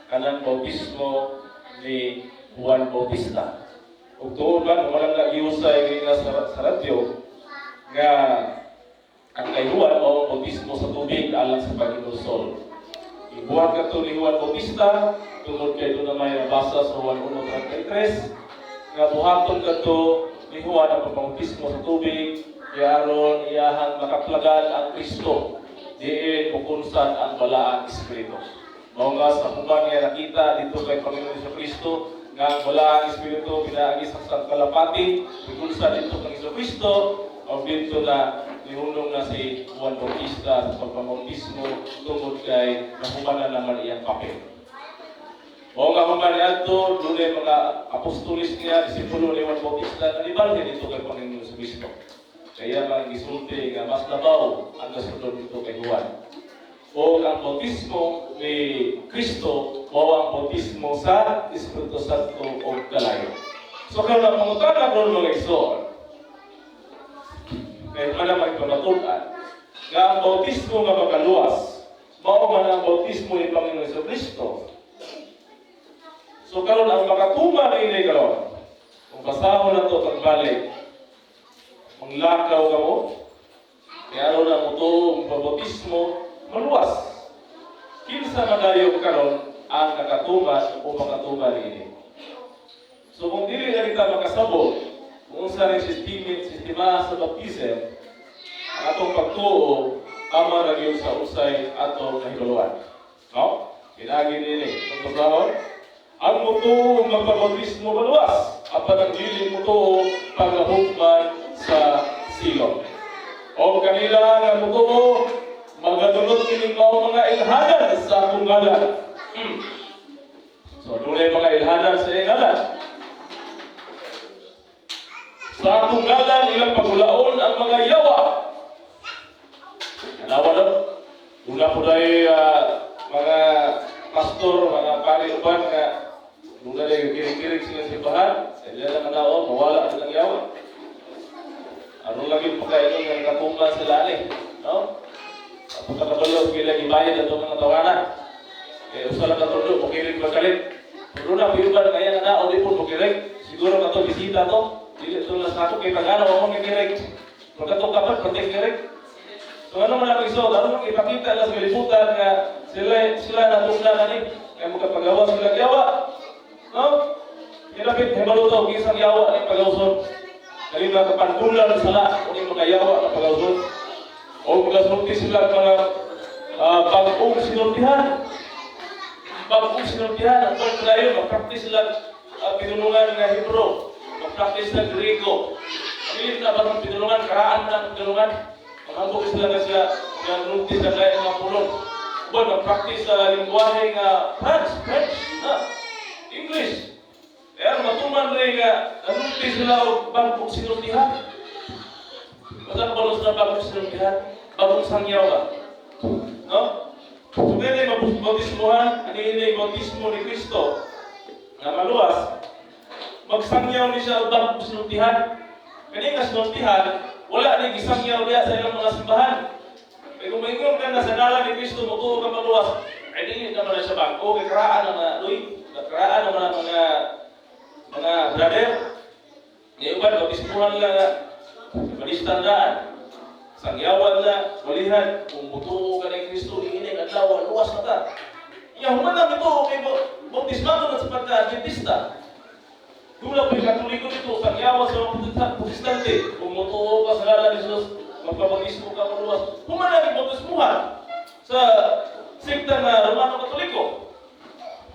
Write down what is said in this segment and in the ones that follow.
Kanang bautismo ni Juan Bautista. Ug tuod ba, walang nagiusay nga sa radyo nga ang kay Juan mao ang bautismo sa tubig alang sa paghinulsol. Ibuhat kato ni Juan Bautista tungod kay duna may nabasa sa Juan 1:33 nga buhaton kadto ni Juan ang pagbautismo sa tubig kay aron iyahang makaplagan ang Kristo diin mukunsad ang Balaang Espiritu. Mao nga sa human niya nakita dito kay Panginoon Hesus Kristo nga ang Balaang Espiritu pinaagi sa kalapati mikunsad dito kang Hesus Kristo, o dito na nihunong na si Juan Bautista sa pagpabautismo tungod kay nahuman na naman iyang papel. Mao nga human niadto, dunay mga apostolis niya, disipulo ni Juan Bautista, nanibalhin dito kay Panginoon Hesus Kristo. Kaya mga gisulti nga mas labaw ang kasunod dito kay Juan. O ang bautismo ni Kristo mao ang bautismo sa Espiritu Santo o kalayo. So karon, ang pangutana karon, mga igsoon, kay man ang pamatud-an nga ang bautismo nga makaluwas mao man ang bautismo ni Panginoon Hesus Kristo. So karon, ang makatuman ini karon, kung basahon na to pagbalik, manglakaw ka mo, kaya aron ang mutuo ang bautismo, maluwas. Kinsa madayo karon ang nakatuman o makatuman ini? So kung dili na kita makasabot kung unsa ning sistema sa baptism, ang atong pagtuo ama ra gyud sa unsay atong nahibaluan. No? Pinagi nini. Kung basahon, ang mutuo magpabautismo maluwas, apan ang dili mutuo pagahukman sa silot. O kanila nga mutuo, magadulot kining mao mga ilhanan sa akong ngalan. So, dunay mga ilhanan sa iyang ngalan. Sa akong ngalan, ilang pagulaon ang mga yawa. Kanawa no? Una po dahil mga pastor, mga pari uban nga duna dahil kirig-kirig sila sa simbahan, sila lang kanawa, mawala silang yawa. Aron lagi pagkain nga nakatuma sila ani, no? Pagkakabalo, kila gibayad ato mga tawanan. Kaya usa lang katulo, mukirig magalit. Pero na, piyuban kaya nga na, di po mukirig. Siguro ka to, bisita to. Dili ito lang sa ako, kay pagano, ako kikirig. Pagkatong kapat, pati kirig. So ano man ang iso, ano mang ipakita lang sa kalibutan nga sila sila natungna na ni kaya makapagawa sila yawa. No? Kinapit hibalo to kinsang yawa ni pagawson. Kali mga kapandulan sala o mga yawa na pagawson. O magasulti sila mga bag-ong sinultihan. Bag-ong sinultihan. Ang pagkadayon, mag-practice sila pinulungan nga Hebrew. Mag-practice na Griego. Dili na ba ng pinulungan, karaan na ang pinulungan. Maghambog sila nga sila nga nulti sa kaya mga pulong. Bon, mag-practice sa lingwahe nga French, na, English. Kaya matuman rin nga nanulti sila og bag-ong sinultihan. Basta kabalos na bagong sinultihan, bagong sangyaw ba? No? So dili mabautismuhan, ani ini bautismo ni Kristo nga maluwas, magsangyaw ni siya og bagong sinultihan. Kani nga sinultihan, wala ni gisangyaw diha sa ilang mga simbahan. Kaya kung maingon ka na sa ngalan ni Kristo, mutuo ka maluwas, ay dili naman na siya bag-o, kay karaan ang mga, uy, karaan ang mga brother. Ngayon ba, bautismuhan lang nga, malistandaan. Sangyawan na, walihan, kung mutuo ka ni Kristo, iinig, adlaw, luwas na ta. Iya, human na ito, kay bautismado na sa pagka-Adventista. Dula po yung Katoliko dito, sangyawan sa mga Protestante, kung mutuo ka sa ngalan ni Jesus, magpabautismo ka maluwas. Human na bautismuhan sa sekta na Romano Katoliko.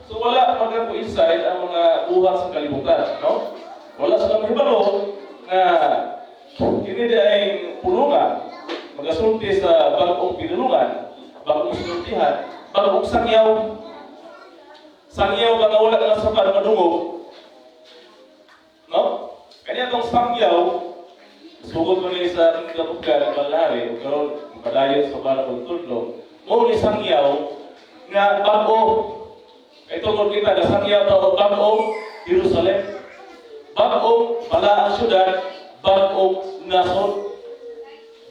So wala magka-coincide ang mga buhat sa kalibutan, no? Wala sila mahibalo nga kini di ay pulungan, magasulti sa bagong pinulungan, bagong sinultihan, bagong sangyaw. Sangyaw ka nga wala ka sa madungog. No? Kanya itong sangyaw, sugod mo ni sa Kingdom of God, ang balari, o karon padayon sa balang tudlo, mo ni sangyaw nga bago. Kay tungod kita, nasangyaw ta og bag-ong Jerusalem. Bag-ong balaang syudad, bag-ong nasod,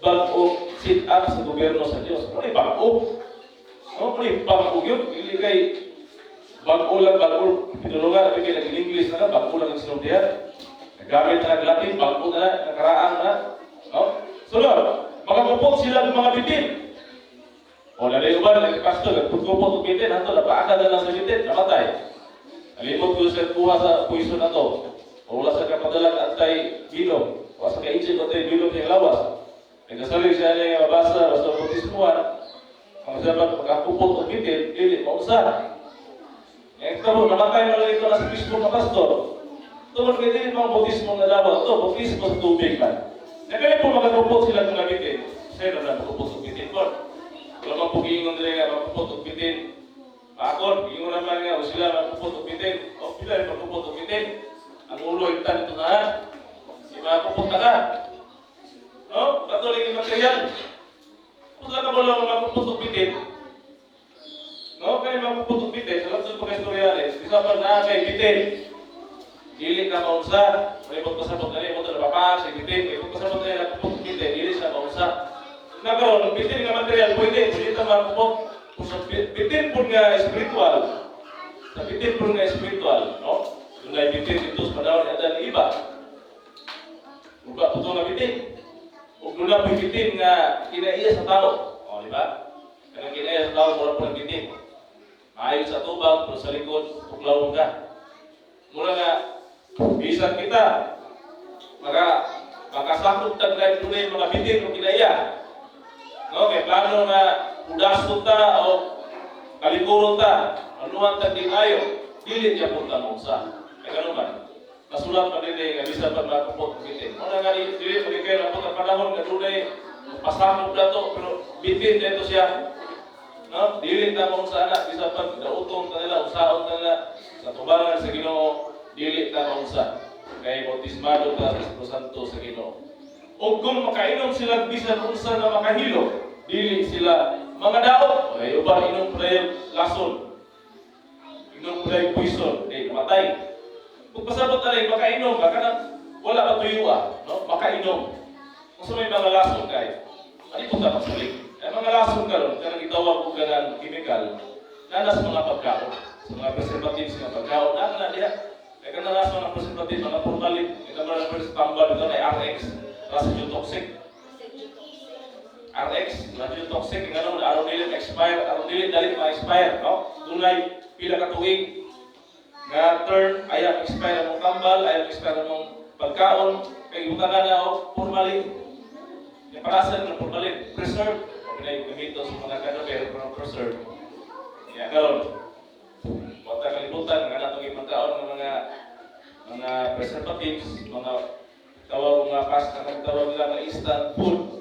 bag-ong sit up sa gobyerno sa Dios. Ano bag-o? No, ano bag-o yun? Dili kay Bag-o lang, bag-o, pinulungan, kay nag-English na ka, bag-o lang ang sinultihan. Nagamit na nag-Latin, bag-o na, nakaraang na. No? Sunod, makakupot sila ng mga bitin. O, nalay uban, nagpastor, nagpupupot og bitin, ato, napaaka na lang sa bitin, namatay. Nalimot ko sa kuha sa poison na to. O wala sa kapadalag anti-venom. O sa ka-inject anti-venom niyang lawas. Nagkasalig siya niya nga mabasa, basta bautismuhan. Ang sabat makakupot og bitin, dili maunsa. Eh, karon namatay na lang ito na sa Facebook na pastor. Tungod kay dili mga bautismo nga dapat to, bautismo sa tubig man. Na kaya po makakupot sila ng mga bitin. Sino na makupot og bitin ko? Wala man po giingon dili nga makupot og bitin. Akon, giingon naman nga o sila makupot og bitin. O pila rin makupot og bitin. Ang ulo itan ito na. Di makupot ka ka. No? Patuloy yung material. Kung ka ba lang makupot og bitin? No, kaya makupot og bitin, sa lahat sa pagka-istoryales, isa pa na kay bitin. Dili ka maunsa, may pasabot na rin, mo ito sa bitin, may pasabot na rin, nakupot og bitin, dili siya maunsa. Nakaroon, bitin nga material, pwede, pwede ta makupot. Kung sa bitin po nga spiritual, sa bitin po nga spiritual, no? Kung na bitin dito sa panahon ni Adan Iba, uga po ito nga bitin. Ug duna po bitin nga kinaiya sa tao. O, di ba? Kanang kinaiya sa tao, mura po ng bitin. Maayo sa tubag, pero sa likod, tuklawon ka. Mura nga, bisan kita, makasakop tag kahit dunay mga bitin o kinaiya. No, kay plano nga udason ta o kalikuron ta, anuhan ta di ayo, dili niya po ta maunsa. Kay ganun man. Nasulat pa din eh, nga bisan pa makupot og bitin. Muna nga dili pa kay napot ang panahon nga dunay pasakop na to, pero bitin na ito siya. No? Dili ta maunsa ana, bisan pa dauton ta nila, usaon ta nila sa tubangan sa Ginoo, dili ta maunsa. Kay bautismado ta sa Espiritu Santo sa Ginoo. O kung makainom sila bisan unsa na makahilo, dili sila mga daot. Ay uban inom pa yung lason. Inom pa yung poison, eh matay. Kung pasabot na rin, makainom ka, kanang wala ka tuyua, no? Makainom. Kung sa may mga lason kay, ano po ta magsalig? Ay mga lason karon, kanang gitawag ko kanang chemical, nana sa mga pagkaon, sa mga preservatives nga pagkaon, nana na diha. Kay kanang lason ng preservative, mga formalin, ito mga first tambal dito na RX, residue toxic. RX, residue toxic, nga ano, aron dili expire, aron dili dali ma-expire, no? Dunay pila ka tuig nga term, ayaw expire ang mong tambal, ayaw expire ang mong pagkaon, kay ibutangan na og formalin. Yung parasan ng formalin, preserve. O pinay gamito sa mga kano, pero pero preserve. Ya, karon. Wa ta kalibutan nga natong ipagkaon ng mga preservatives, mga tawag mga pasta, ang tawag nila nga instant food.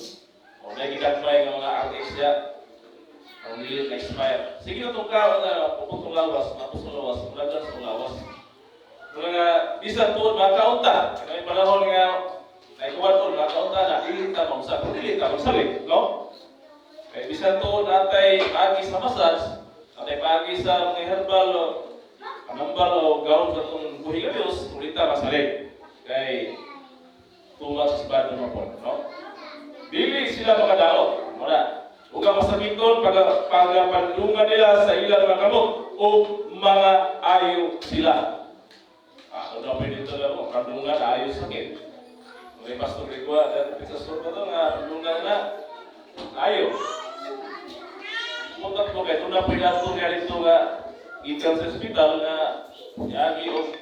O may gigagmay nga mga RX diya. Ang dili na expire. Sige na itong kaon na puputong lawas, mapusong lawas, mulagan sa lawas. Mula nga, bisan tuod, makaunta. Kaya may panahon nga, naikuwan ko, makaunta na, dili ta maunsa. Pero dili ta magsalig, no? Kaya bisan tuod natay agi sa massage, natay paagi sa mga herbal o panambal o gawon sa itong buhi nga Diyos, ulit ta masalig. Kay too much is bad naman po, no? Dili sila makadaot. Muna. Ug ang masakiton pag pagapandungan nila sa ilang mga kamot o mga ayo sila. Ah, ano pa dito lang mo, kandungan ayo sakit. May Pastor Rigwa, dahil sa sur ba to nga kandungan na ayo. Muntat mo kay tuna pa ato nga dito nga gikan sa ospital nga yagi og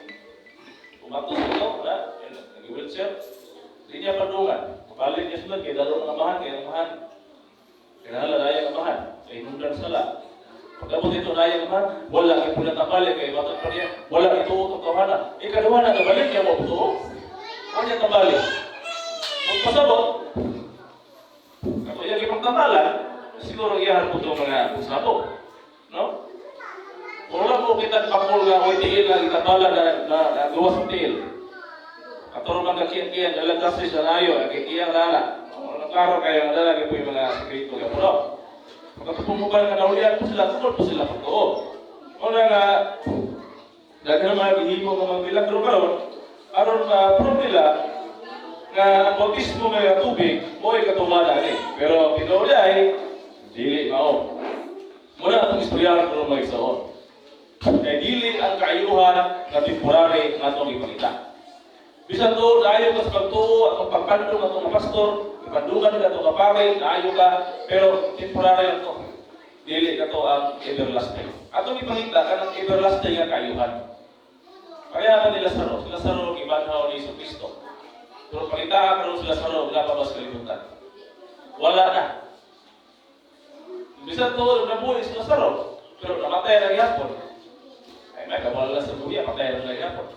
umatos ito na nag-wheelchair. Di niya pandungan. Balik niya sila kay dalo ng amahan, kay amahan. Kailangan na ang amahan. Kay hinungdan sala. Pag-abot ito na ang amahan, wala kay pula tambalik, kay matod pa niya, wala ituot ang tawhana. Ikaduha na, kabalik niya mo tuo. Wala niya tambalik. Magpasabot, ako iya gipangtambalan, siguro iyahan po itong mga usabo. No? Wala po kita pakul nga way tiil na itambalan na gawas sa tiil. Katuro man kakiyan-kiyan, dalag kasi sa nayo, kiyan lala. Wala klaro kayo nga dalag po yung mga sekreto nga po. Pagkatupumukan nga naulian po sila, tungkol po sila pagtuo. Una nga, dahil mga gihimo nga mga milagro karon, aron ma-prove nila nga ang bautismo nga tubig mo'y katumanan ni. Pero tinuod ay dili mao. Muna atong istoryahan kuno mga igsoon. Kay dili ang kaayuhan nga temporary nga atong ipangita. Bisan tuod naayo ka sa pagtuo, atong pagpandong atong mga pastor, ipandungan nila atong kapare, naayo ka, pero temporary lang to. Dili ka to ang everlasting. Atong ipangita kanang everlasting nga kaayuhan. Kaya ka ni Lazaro, si Lazaro gibanhaw ni Hesus Kristo. Pero pangitaa karon si Lazaro, wala pa ba sa kalibutan? Wala na. Bisan tuod nabuhi si Lazaro, pero namatay na gyapon. Ay may kabalo sa buhi, patay na gyapon.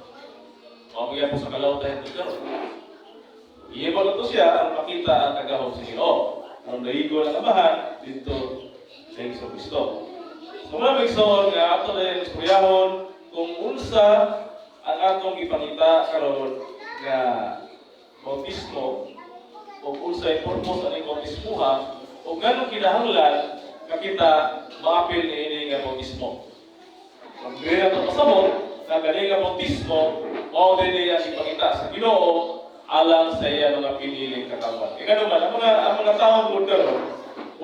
Mao gyapon sa kalawtahin to karon. Iibo na to siya ang makita ang kagahom sa Ginoo. Ang naigo ng Amahan dito sa Hesus Kristo. So mga igsoon nga ato na yung istoryahon kung unsa ang atong ipangita karon nga bautismo o unsay purpose ani bautismoha o nganong kinahanglan nga kita maapil niini nga bautismo. Kung dili na ito pasabot, na kani nga bautismo mao dinhi ang ipangita sa Ginoo alang sa iya mga piniling katawhan. Kaya ngano man, ang mga tao gud karon,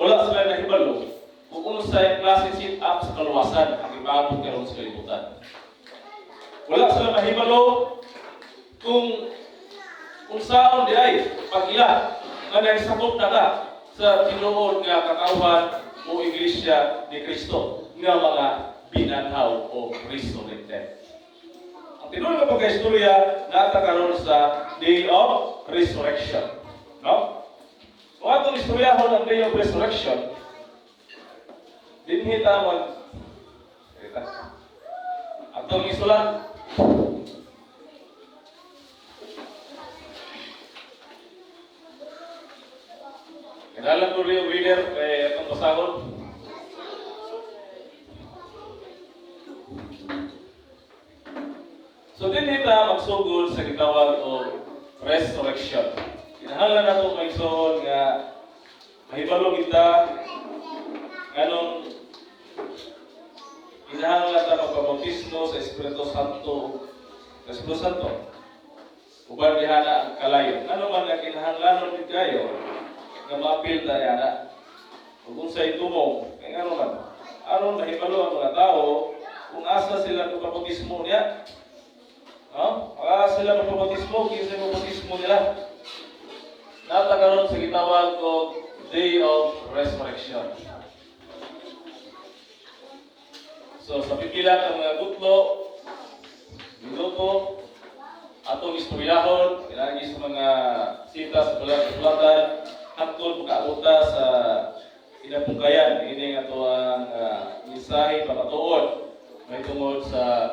wala sila nahibalo kung unsay klase set up sa kaluwasan ang ipaabot karon sa kalibutan. Wala sila nahibalo kung unsaon di ay pag-ila nga naisakop na ka sa tinuod nga katawhan o Iglesia ni Kristo nga mga binanhaw o resurrected. Ang tinuod nga pagkaistorya nata karon sa Day of Resurrection. No? Kung atong istoryahon ang Day of Resurrection, dinhi ta mag. Kita. Atong isulat. Kinalan ko rin yung reader kay atong basahon. So dinhi ta magsugod sa gitawag og resurrection. Kinahanglan nato, mga igsoon, nga mahibalo kita nganong kinahanglan ta magpabautismo sa Espiritu Santo, sa Espiritu Santo. Uban diha na ang kalayo. Ngano man nga kinahanglanon gid kayo nga maapil ta ana? Ug unsay tumong? Kay ngano man? Aron mahibalo ang mga tao kung asa sila magpabautismo niya. No? Asa sila magpabautismo, kinsa mabautismo nila. Nata karon sa gitawag og Day of Resurrection. So sa pipila ka mga gutlo, minuto, atong istoryahon, pinagi sa mga sita sa balang kasulatan, hangtod makaabot sa kinapungkayan, ini nga ato ang mensahe pamatuod, may tungod sa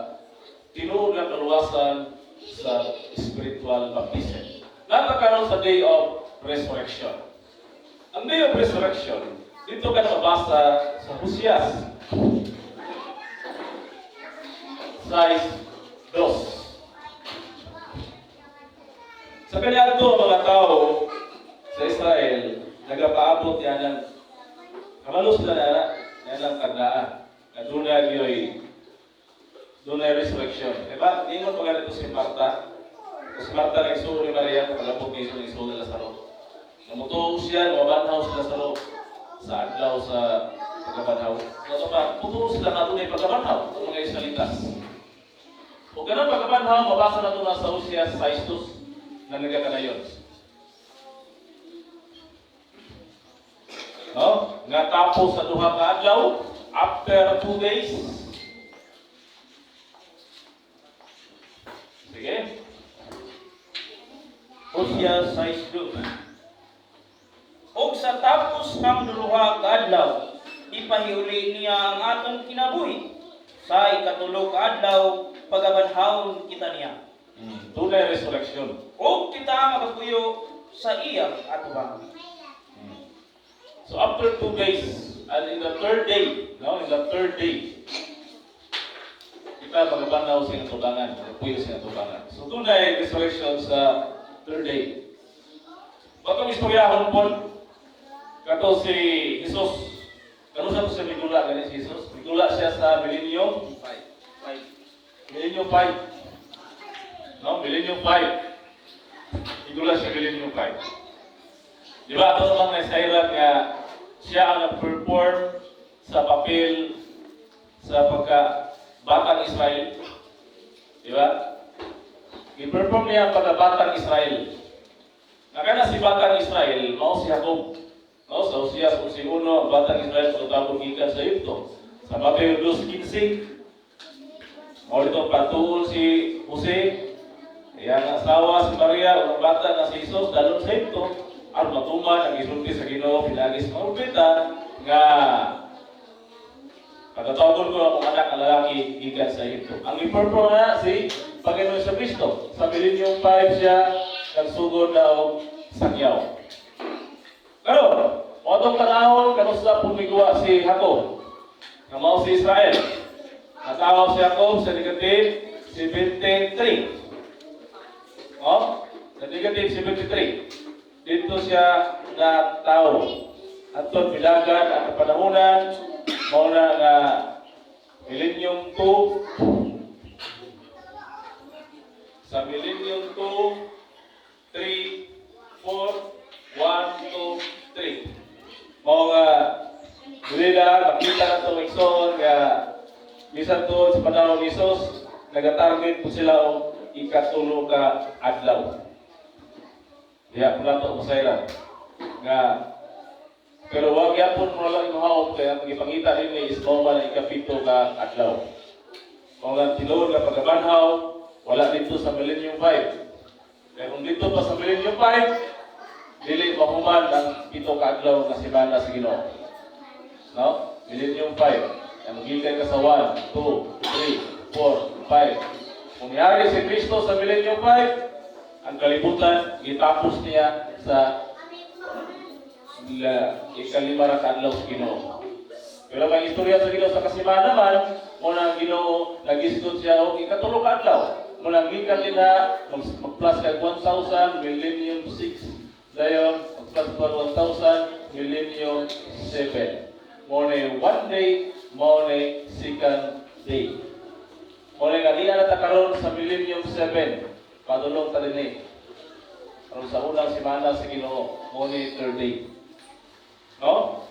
tinuod nga kaluwasan sa spiritual baptism. Nata karon sa Day of Resurrection. Ang Day of Resurrection, dito ka na mabasa sa Hosias 6:2. Sa kaniadto mga tao sa Israel, nagapaabot yan ng kabalo sila na yan ang kagdaan. Na dunay yoy dunay resurrection. Diba? Ingon pa ganito si Marta. Si Marta nagsuo ni Maria, kalabog ni Jesus, nagsuo ni Lazaro. Namutuo siya, mabanhaw si Lazaro sa adlaw sa pagkabanhaw. So, pa, mutuo sila nga dunay pagkabanhaw ang mga Israelitas. O ganun pagkabanhaw, mabasa na ito na sa Hosea 6:2 na nagakanayon. No? Nga tapos sa duha ka adlaw, after 2 days. Sige. Hosea 6:2. Og sa tapos ang duha ka adlaw, ipahiuli niya ang atong kinabuhi. Sa ikatulo ka adlaw, pagabanhawon kita niya. Dunay resurrection. Og kita makapuyo sa iyang atubang. So after 2 days, and in the third day, no, in the third day, kita magabanhaw sa atubangan, puyo sa atubangan. So dunay resurrection sa third day. Batong istoryahon po, kato si Jesus, kano sa to siya migula, gani si Jesus? Migula siya sa Millennium 5. Millennium 5. No? Millennium 5. Migula siya Millennium 5. Di ba? Ito namang naisairan nga siya ang nag-perform sa papel sa pagka Batang Israel. Di ba? Gi-perform niya ang pagkabatang Israel. Nakana si Batang Israel, mao si Jacob. No, sa Osias 11, ang Batang Israel pagkatapos gikan sa Egypto. Sa Mateo 2:15, mao dito patuol si Jose, iyang asawa si Maria, ang bata na si Jesus, dalon sa Egypto, aron matuman ang gisulti sa Ginoo pinaagi sa mga propeta nga pagkatawgon ko akong anak ang lalaki gikan sa Egypto. Ang i-perform na si Panginoon sa Kristo. Sa Millennium 5 siya nagsugod na og sangyaw. Pero, atong tanawon kanusa pumigwa si Jacob, nga mao si Israel. Natawo si Jacob sa negative 73. Oh, sa negative 73. Dito siya natawo. Atong bilagan ang kapanahonan, mao na nga Millennium 2, sa Millennium 2, 3, 4, 1, 2, 3. Mao nga dili na makita na itong igsoon nga bisan tuod sa panahon ni Jesus, nagatarget po sila og ikatulo ka adlaw. Diha po nato masayran nga pero wag yapon mo lang imuhaon kay ang gipangita dinhi is mao man ang ikapito ka adlaw. Mao nga tinuod nga pagkabanhaw wala dito sa Millennium 5. Kaya kung dito pa sa Millennium 5, dili mahuman ang pito ka adlaw nga semana sa Ginoo. No? Millennium 5. Ang magikan ka sa 1, 2, 3, 4, 5. Kung nihari si Kristo sa Millennium 5, ang kalibutan gitapos niya sa ikalima ra ka adlaw sa Ginoo. Pero ang istorya sa Ginoo sa kasimana man, mo na ang Ginoo nagisgot siya og ikatulo ka adlaw. Mo na gikan din ha mag-plus kag 1,000, Millennium 6. Dayon mag-plus pa 1,000, Millennium 7. Mo na one day, mo na second day. Mo na nga diya na ta karon sa Millennium 7. Padulong ta dinhi. Karon sa unang semana sa Ginoo, mo ni third day. No?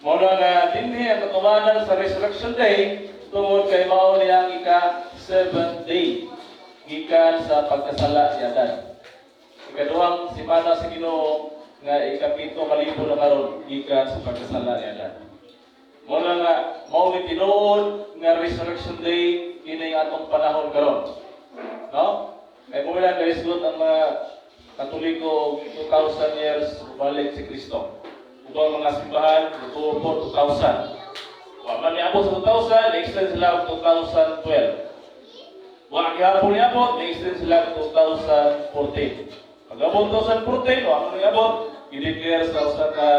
Mo na nga dinhi ang katumanan sa Resurrection Day tungod kay mao niya ang ika seventh day gikan sa pagkasala ni Adan. Ikaduhang semana sa Ginoo nga ikapito kalibo na karon gikan sa pagkasala ni Adan. Mo na nga mao ni tinuod nga Resurrection Day kini atong panahon karon. No? Kay mo lang gaisgot ang mga Katoliko 2,000 years balik si Kristo. Ubang mga simbahan, mutuo po 2,000. Wa man niabot sa 2,000, na-extend sila og 2012. Wa gihapon niabot, na-extend sila og 2014. Pag abot 2014, wa man niabot, i-declare sa usa ka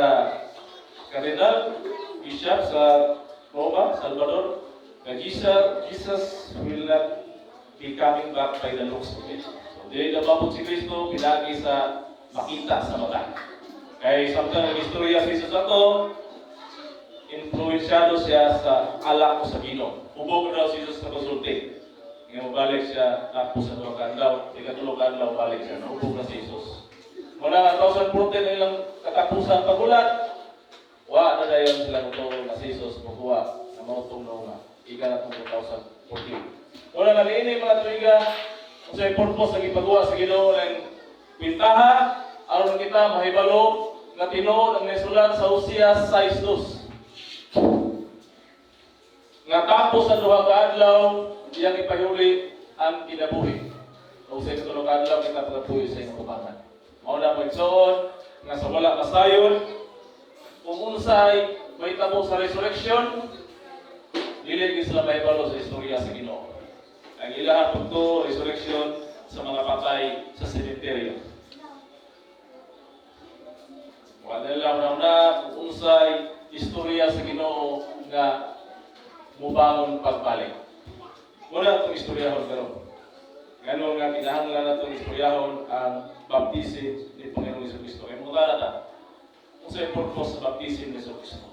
cardinal, bishop sa Roma, Salvador, nga Jesus will not be coming back by the looks of it. So, dili na mabot si Kristo, pinagi sa makita sa mata. Kay samtang ang istorya si Jesus ato, influensyado siya sa alak o sa vino. Hubog daw si Jesus sa konsulti. Nga mabalik siya tapos sa duha ka adlaw, ikatulo ka adlaw balik siya, nahubog na si Jesus. Muna nga 2014 na ilang katapusan pagulat, wa na dayon sila mutuo na si Jesus mukuha na mao tong nauna. Ika na tong 2014. Wala na niini mga tuiga, unsay purpose ang ipaguwa sa Ginoo ng kwintaha aron kita mahibalo nga tinuod ang nisulat sa Hosea 6:2. Nga tapos ang duha ka adlaw, iyang ipahuli ang kinabuhi. O sa ikatulo ka adlaw kita pagapuyo sa iyang atubangan. Mao na mo igsoon nga sa wala masayon kung unsay mahitabo sa resurrection, dili gyud sila mahibalo sa istorya sa Ginoo. Ang ilaha pagtuo resurrection sa mga patay sa sementeryo. Wala nila na kung unsay istorya sa Ginoo nga mubangon pagbalik. Wala itong istoryahon karon. Ngano nga kinahanglan natong istoryahon ang baptism ni Panginoong Kristo. Kay mo na ta. Unsay purpose sa baptism ni Kristo?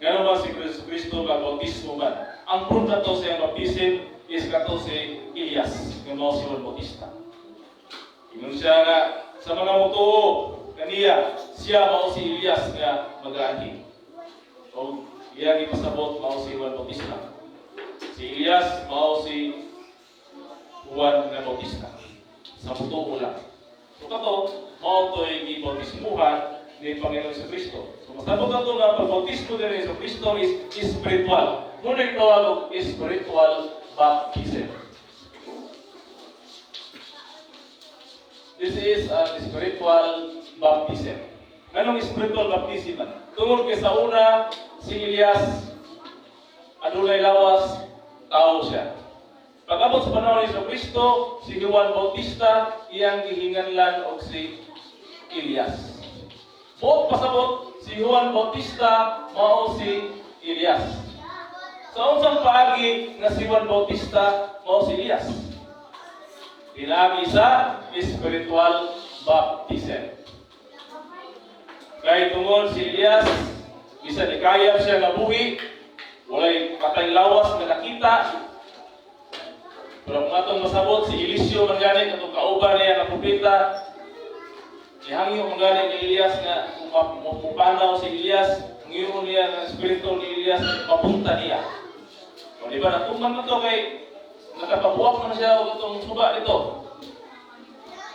Ngano ba si Kristo magbautismo man? Ang proof nato sa iyang baptism is kato si Elias, nga mao si Juan Bautista. Ingon siya nga sa mga mutuo kaniya, siya mao si Elias nga magaanhi. O iyang ipasabot mao si Juan Bautista. Si Elias mao si Juan nga Bautista. Sa mutuo lang. So kato, mao to'y gibautismuhan ni Panginoong Kristo. So masabot nato nga pagbautismo din ni Kristo is spiritual. Ngunit tawag og spiritual baptism. This is a spiritual baptism. Anong spiritual baptism man? Tungod kay sa una, si Elias, adunay lawas, tao siya. Pag-abot sa panahon ni Kristo, si Juan Bautista, iyang gihinganlan og si Elias. Buot pasabot, si Juan Bautista mao si Elias. Sa unsang paagi nga si Juan Bautista mao si Elias? Pinaagi sa spiritual baptism. Kay tungod si Elias, bisan ikayap siya nga buhi, walay patay lawas nga nakita. Pero kung atong masabot, si Eliseo man gani, katong kauban niya nga propeta, ihangyo man gani ni Elias nga kung mupanaw si Elias, ngayon niya nga espiritu ni Elias papunta niya. O di ba, natuman mo to kay nakapabuak man siya og itong suba dito.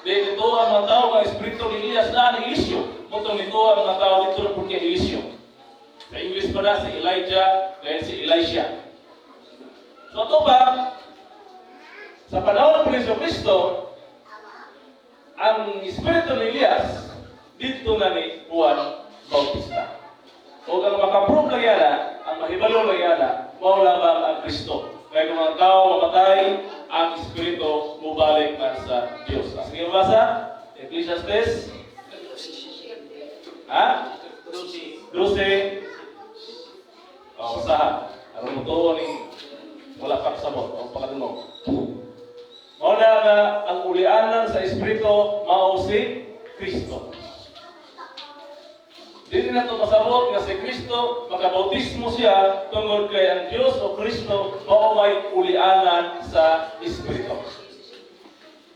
Di dito ang mga tao nga espiritu ni Elias na ni Eliseo. Mutong dito ang mga tao dito na porque Eliseo. Sa English pa na si Elijah, dahil si Elisha. So ito ba, sa panahon ng Jesu Kristo, ang espiritu ni Elias dito na ni Juan Bautista. O ang makaprove lang yana, ang mahibalo lang yana, mao lamang ang Kristo. Kaya kung ang tao mamatay, ang espiritu mubalik man sa Diyos. Ah, sige, basa. Ecclesiastes. Ha? 12. O, basahan. Aron mo tuo ni wala pa kasabot o pakadungog. Mao na nga ang ulianan sa espiritu mao si Kristo. Dili na ito masabot nga si Kristo makabautismo siya tungod kay ang Dios o Kristo mao may ulianan sa espiritu.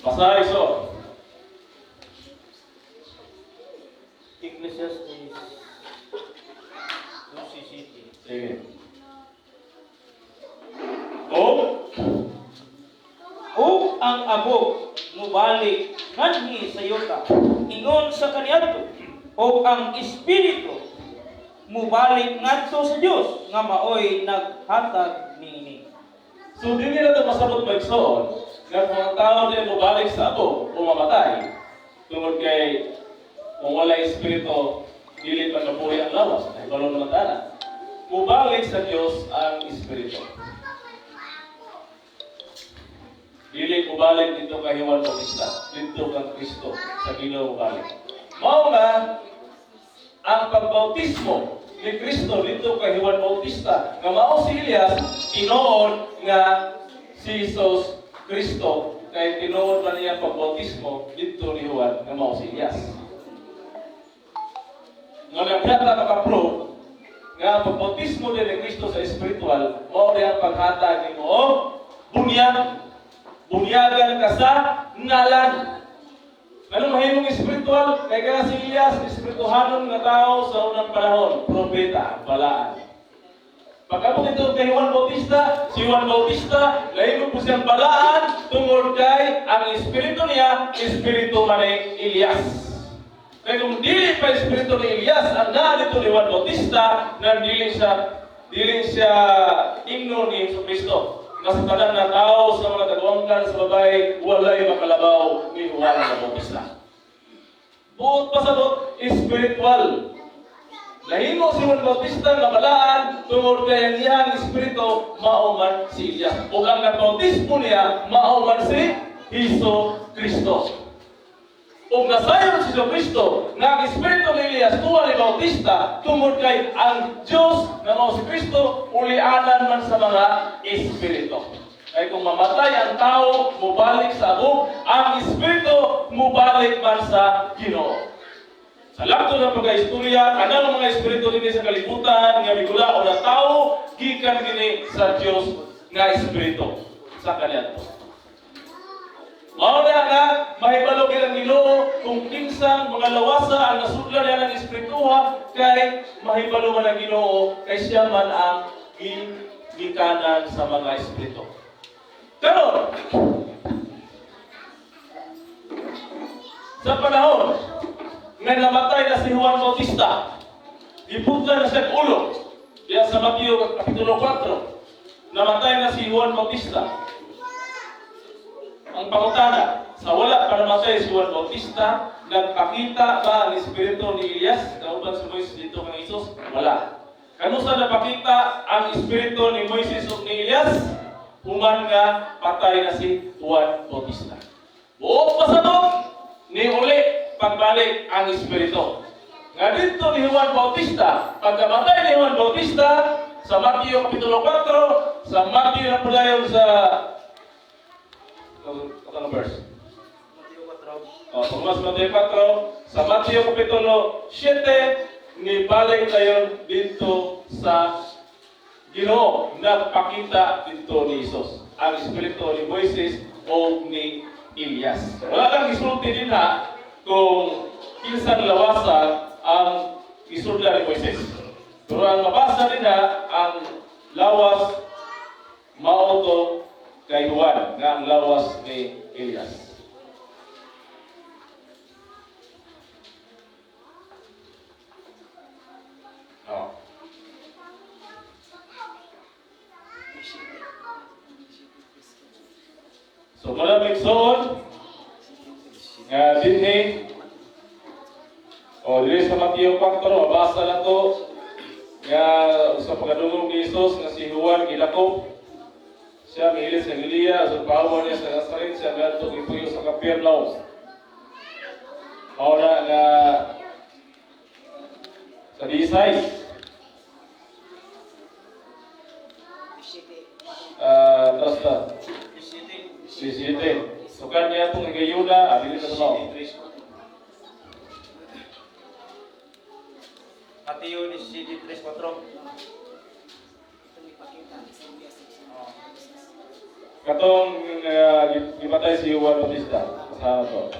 Basa iso. Ecclesiastes 12:7. Sige. O Ug ang abog mubalik nganhi sa yuta ingon sa kaniadto, ug ang espiritu mubalik ngadto sa Dios nga maoy naghatag niini. So dili na ito masabot magsoon nga kung ang tao di mobalik sa abo o mamatay tungod kay kung wala espiritu dili pa nabuhi ang lawas, ay balo naman tana. Mubalik sa Dios ang espiritu. Dili mubalik dito kay Juan Bautista, dito kang Kristo sa Ginoo mubalik. Mao nga ang pagbautismo ni Kristo dito kay Juan Bautista nga mao si Elias, tinuod nga si Jesus Kristo kay tinuod man niya pagbautismo dito ni Juan nga mao si Elias. Nga nagdata makaprove nga ang pagbautismo din ni Kristo sa espiritual mao ang paghatag nimo og bunyag. Bunyagan ka sa ngalan. Anong mahimong espiritual? Kaya kaya si Elias, espirituhanon nga tao sa unang panahon, propeta, balaan. Pagkabot ito kay Juan Bautista, si Juan Bautista, nahimo po siyang balaan tungod kay ang espiritu niya, espiritu man ni Elias. Kaya kung dili pa espiritu ni Elias ang naa dito ni Juan Bautista, na dili siya ingno ni Jesu Kristo. Nga sa tanan nga tao sa mga tagwangkan sa babae, walay makalabaw ni Juan Bautista. Buot pasabot, spiritual. Nahimo si Juan Bautista nga balaan tungod kay ang iyang espiritu mao man si Elias. Ug ang nagbautismo niya mao man si Hesus Kristo. Ug nasayon si Jesu Kristo nga ang espiritu ni Elias tuwa ni Bautista tungod kay ang Dios nga mao si Kristo ulianan man sa mga espiritu. Kay kung mamatay ang tao, mubalik sa abog, ang espiritu mubalik man sa Ginoo. Sa lakto ng pagkaistorya, kanang mga espiritu dinhi sa kalibutan nga migula o na tao gikan kini sa Dios nga espiritu sa kaniadto. Mao na nga mahibalo gid ang Ginoo kung kinsang mga lawasa ang nasudlan niya ng espirituha kay mahibalo man ang Ginoo kay siya man ang Ginoo. gikanan sa mga espiritu. Karon, sa panahon nga namatay na si Juan Bautista, giputla na siya ulo. Diya sa Mateo Kapitulo 4, namatay na si Juan Bautista. Ang pangutana, sa wala pa namatay si Juan Bautista, nagpakita ba ang espiritu ni Elias kauban si Moises didto kang Jesus? Wala. Kanusa napakita ang espiritu ni Moises ug ni Elias? Human nga patay na si Juan Bautista. Buot pasabot, ni uli pagbalik ang espiritu. Nga didto ni Juan Bautista, pagkamatay ni Juan Bautista, sa Mateo Kapitulo 4, sa Mateo na padayon sa ano verse? Mateo 4. Oh, pagmas Mateo 4, sa Mateo Kapitulo 7, ni balik tayo didto sa Ginoo, nagpakita didto ni Jesus ang espiritu ni Moises o ni Elias. Wala lang isulti din ha kung kinsang lawasa ang isudla ni Moises. Pero ang mabasa din ha, ang lawas mao to kay Juan nga ang lawas ni Elias. Oh. So malamig soon nga dinhi o diri sa Mateo 4, mabasa na to nga sa pagkadungog ni Jesus nga si Juan gilakop siya, mihilis sa Galilea sa pahawa niya sa Nazaret, siya ngadto gipuyo sa Capernaum. Mao na nga sa 16 atras ta. 17. 17. So kanya itong higayuna, dili na sa Mateo 17:3-4. Oh. Katong gipatay si Juan Bautista. Kasama to.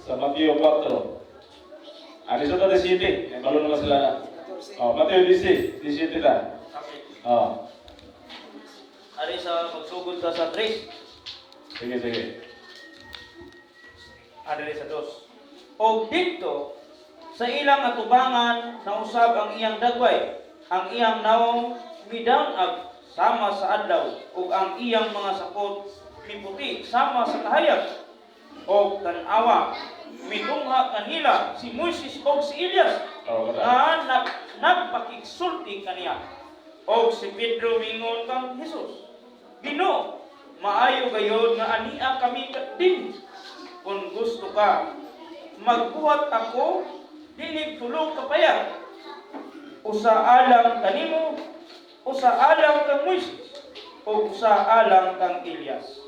Sa Mateo 4. Ah, dito ta 17. Ay, balo naman sila na. Oh, Mateo 17. 17 ta. Okay. Oh, Ari sa magsugod ta sa 3. Sige, sige. Ari sa 2. Og didto sa ilang atubangan nausab ang iyang dagway, ang iyang nawong midanag sama sa adlaw ug ang iyang mga sakot miputi sama sa kahayag. Og tan-awa, mitungha kanila si Moises ug si Elias Oh, kata. nga nagpakigsulti kaniya. Og si Pedro mingon kang Jesus, "Ginoo, maayo gayod nga ania kami din. Kung gusto ka, magbuhat ako dinig tulo ka payag. Usa alang kanimo, usa alang kang Moises, ug usa alang kang Elias."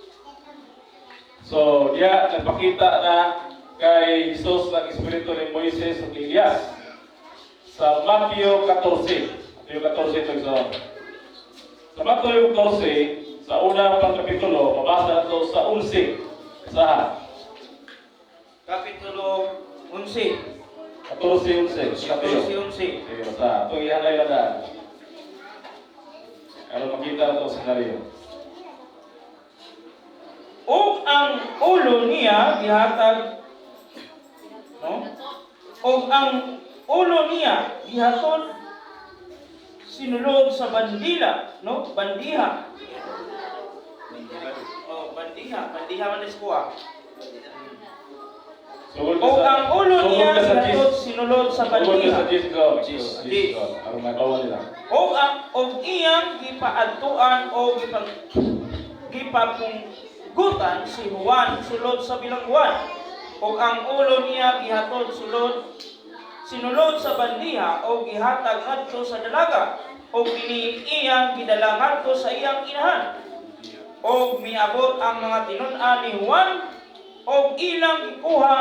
So, diya nagpakita na kay Jesus ang espiritu ni Moises ug Elias. Sa Mateo 14. Mateo 14 ito so. Sa Mateo 14, sa unang pang kapitulo, mabasa na to sa 11. Sa Kapitulo 11. 14:11. Mateo. 14:11. Sige, basta. Itong ihanay lang na. Aron makita na itong senaryo. Ug ang ulo niya gihatag, no? Ug ang ulo niya gihatod sinulod sa bandila, no? Bandiha. Oh, bandiha, bandiha man is kuha. Sugod ka Ug ang ulo sugod niya ka sa gihatod Gis. sinulod sa Sugod ka bandiha. sa Gis ko. Gis. Gis ko. Aron magawa nila. Ug ang ug iyang gipaadtuan o gipapunggutan si Juan sulod sa bilangguan. Ug ang ulo niya gihatod sinulod sa bandiha o gihatag ngadto sa dalaga ug kini iyang gidala ngadto sa iyang inahan. Og miabot ang mga tinun-an ni Juan og ilang gikuha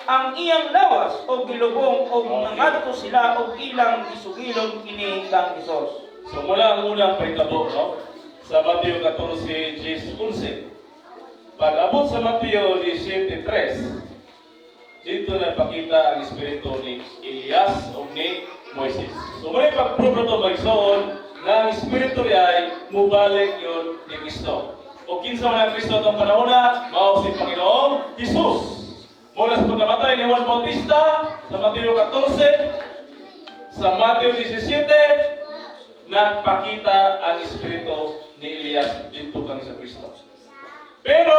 ang iyang lawas og gilubong og nangadto sila og ilang gisugilon kini kang Hesus. So mula ang unang pahitabo, no? Sa Mateo 14, 10, 11. Pag abot sa Mateo 17:3, Dito na pakita ang espiritu ni Elias o ni Moises. So muna pag-prove na ito, magsoon, na ang espiritu ay mubalik yun ni Kristo. O kinsa man ang Kristo itong panahon na, mao si Panginoong Jesus. Mula sa pagkamatay ni Juan Bautista, sa Mateo 14, sa Mateo 17, nagpakita ang espiritu ni Elias dito kang sa Kristo. Pero,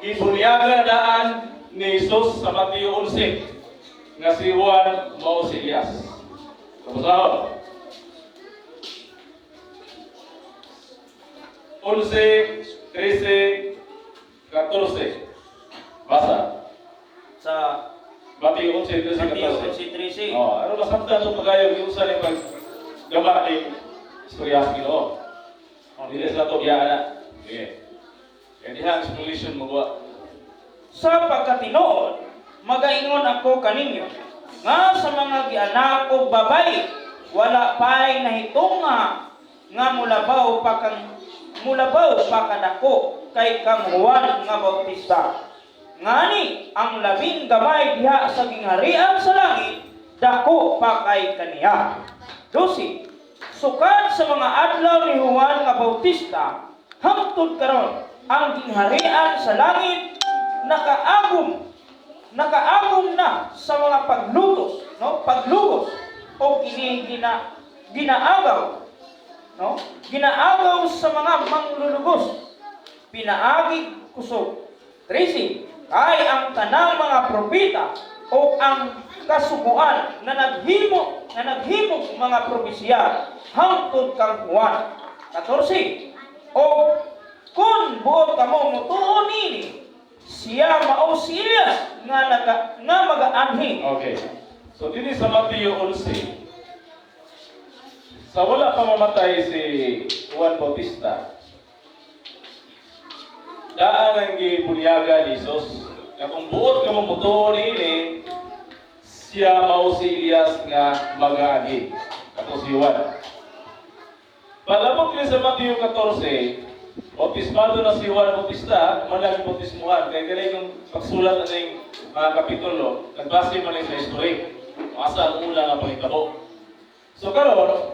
ibunyaga daan ni Jesus sa Mateo 11 nga si Juan mao si Elias. Tapos 11, 13, 14. Basa. Sa Mateo 11, 13, Mateo 14. 11:13. Oh, ano masabtan ito pagayo yung usa ni pag gama ni istorya sa Ginoo. Dili sa to biya na. Sige. Kaya diha ang explanation mo ba? Sa pagkatinuod, magaingon ako kaninyo, nga sa mga gianak og babayi, wala pa'y nahitunga nga mulabaw pa kadako kay kang Juan nga Bautista. Ngani ang labing gamay diha sa gingharian sa langit, dako pa kay kaniya. 12. Sukad sa mga adlaw ni Juan nga Bautista, hangtod karon ang gingharian sa langit nakaagom nakaagom na sa mga paglutos, no? Paglugos o kini ginaagaw, no? Ginaagaw sa mga manglulugos pinaagi kusog. 13. Kay ang tanang mga propeta o ang kasuguan na naghimo mga propesiya hangtod kang Juan. 14. O kung buot kamo motuo nini, siya mao si Elias nga magaanhi. Okay. So dinhi sa Mateo 11, sa wala pa mamatay si Juan Bautista, daan ang gibunyaga ni Jesus na kung buot ka mo motuo niini, siya mao si Elias nga magaagi. Kato si Juan. Palabot niya sa Mateo 14, bautismado na si Juan Bautista, manag bautismuhan. Kaya ganun yung pagsulat na yung mga kapitulo, nagbase man lang sa history. Kung asa ang una nga pangitabo. So karon,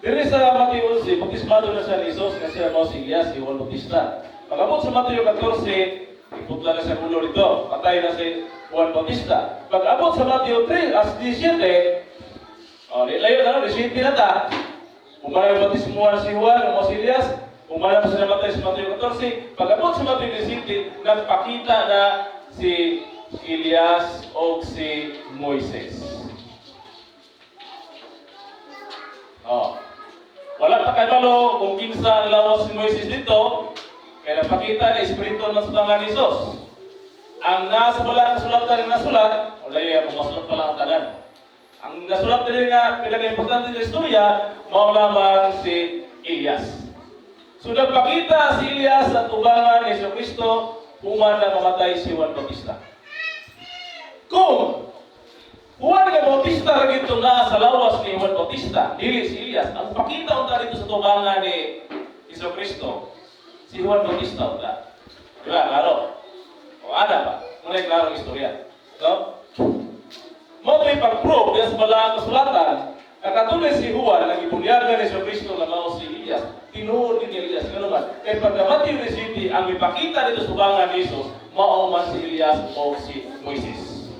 diri sa Mateo 11, bautismado na siya ni Jesus nga siya mao si Elias, si Juan Bautista. Pag-abot sa Mateo 14, iputla na siya ulo dito, patay na si Juan Bautista. Pag-abot sa Mateo 3, as 17, oh, di layo na, no? 17 na ta. Umay bautismuhan si Juan, mao si Elias, umay pa siya namatay sa Mateo 14. Pag-abot sa Mateo 17, nagpakita na si Elias o si Moises. Oh. Wala pa kabalo kung kinsa ang lawas ni Moises dito, kaya napakita na espiritu ng sa ni Jesus. Ang nasa wala kasulatan ng nasulat, wala yung kung masulat pa lang ang tanan. Ang nasulat din nga pinaka-importante sa istorya, mao lamang si Elias. So nagpakita si Elias sa tubangan ni Jesu Kristo, human na mamatay si Juan Bautista. Kung Juan nga Bautista ra gito na sa lawas ni Juan Bautista, dili si Elias. Ang pakita unta dito sa tubangan ni Jesu Kristo, si Juan Bautista unta. Di ba? Klaro. O ana ba? Muna yung klarong istorya. No? Mo may pag-prove diya sa balang kasulatan, nakatuloy si Juan ang ibunyaga ni Jesu Kristo nga mao si Elias. Tinuod ni Elias. Ngano man? Kay pagka Mateo 17, ang ipakita dito sa tubangan ni Jesus, mao man si Elias o si Moises.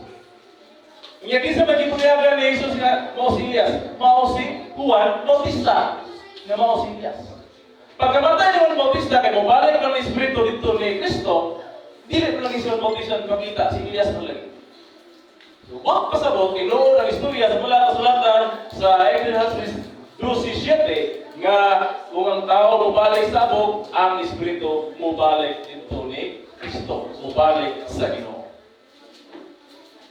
Nya kinsa man gibunyagan ni Jesus nga mao si Elias? Mao si Juan Bautista nga mao si Elias. Pagkamatay ni Juan Bautista kay mobalik man ang espiritu dito ni Kristo, dili pa lagi si Juan Bautista ang pakita, si Elias man lagi. So, wag pasabot, tinuod ang istorya sa mga kasulatan sa Ecclesiastes 12:7 nga kung ang tao mobalik sa abog, ang espiritu mobalik dito ni Kristo, mobalik sa Ginoo.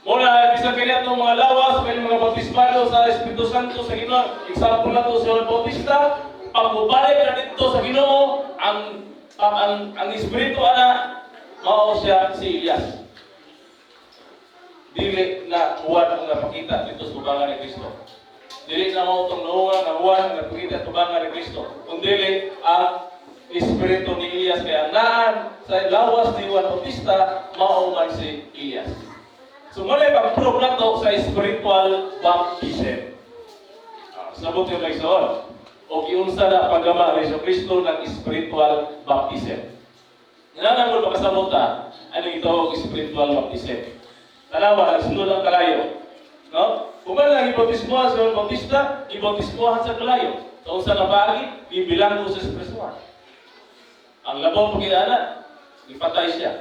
Muna, bisan kaya itong mga lawas, kaya mga bautismado sa Espiritu Santo sa Ginoo. Example na to si Juan Bautista, pag mobalik na dito sa Ginoo, ang Espiritu ana, mao siya si Elias. Dili na Juan ang napakita dito sa tubangan ni Kristo. Dili na mao itong naunga nga Juan ang napakita sa tubangan ni Kristo. Kung dili ang Espiritu ni Elias, kaya naan sa lawas ni Juan Bautista, mao man si Elias. So mao na pag-prove nato sa spiritual baptism. Ah, sabot yung igsoon. O giunsa na paggama ni Jesu Kristo ng spiritual baptism. Nga mo makasabot ta, ano ito spiritual baptism? Tanawa, nagsunod ang kalayo. No? Human lang ibautismohan sa Bautista, ibautismohan sa kalayo. So, unsa nga paagi, gibilanggo sa espiritual. Ang labaw pagkilala, ipatay siya.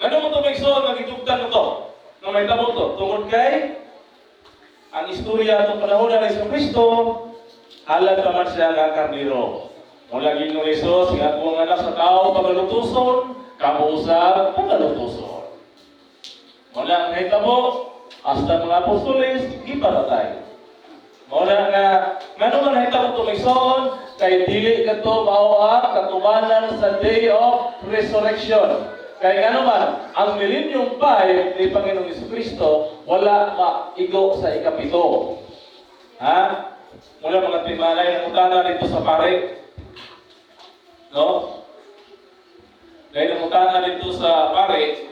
Ngano mo ito may igsoon, nga gitugtan mo to? Nga may tabo to? Tungod kay, ang istorya itong panahon ng Jesu Kristo, halad pa man siya nga karniro. Mula Ginoong Jesus, nga akong anak sa tao pagalutuson, kamo usab pagalutuson. Mula ang nahitabo, hasta mga apostoles, gipamatay. Mula nga, ngano man nahitabo ito may igsoon, kay dili kato mao ang katumanan sa day of resurrection. Kay ngano man, ang Millennium 5 ni Panginoong Kristo wala maigo sa ikapito. Ha? Mula mga timalay ng utana dito sa pare. No? Dahil ang utana dito sa pare,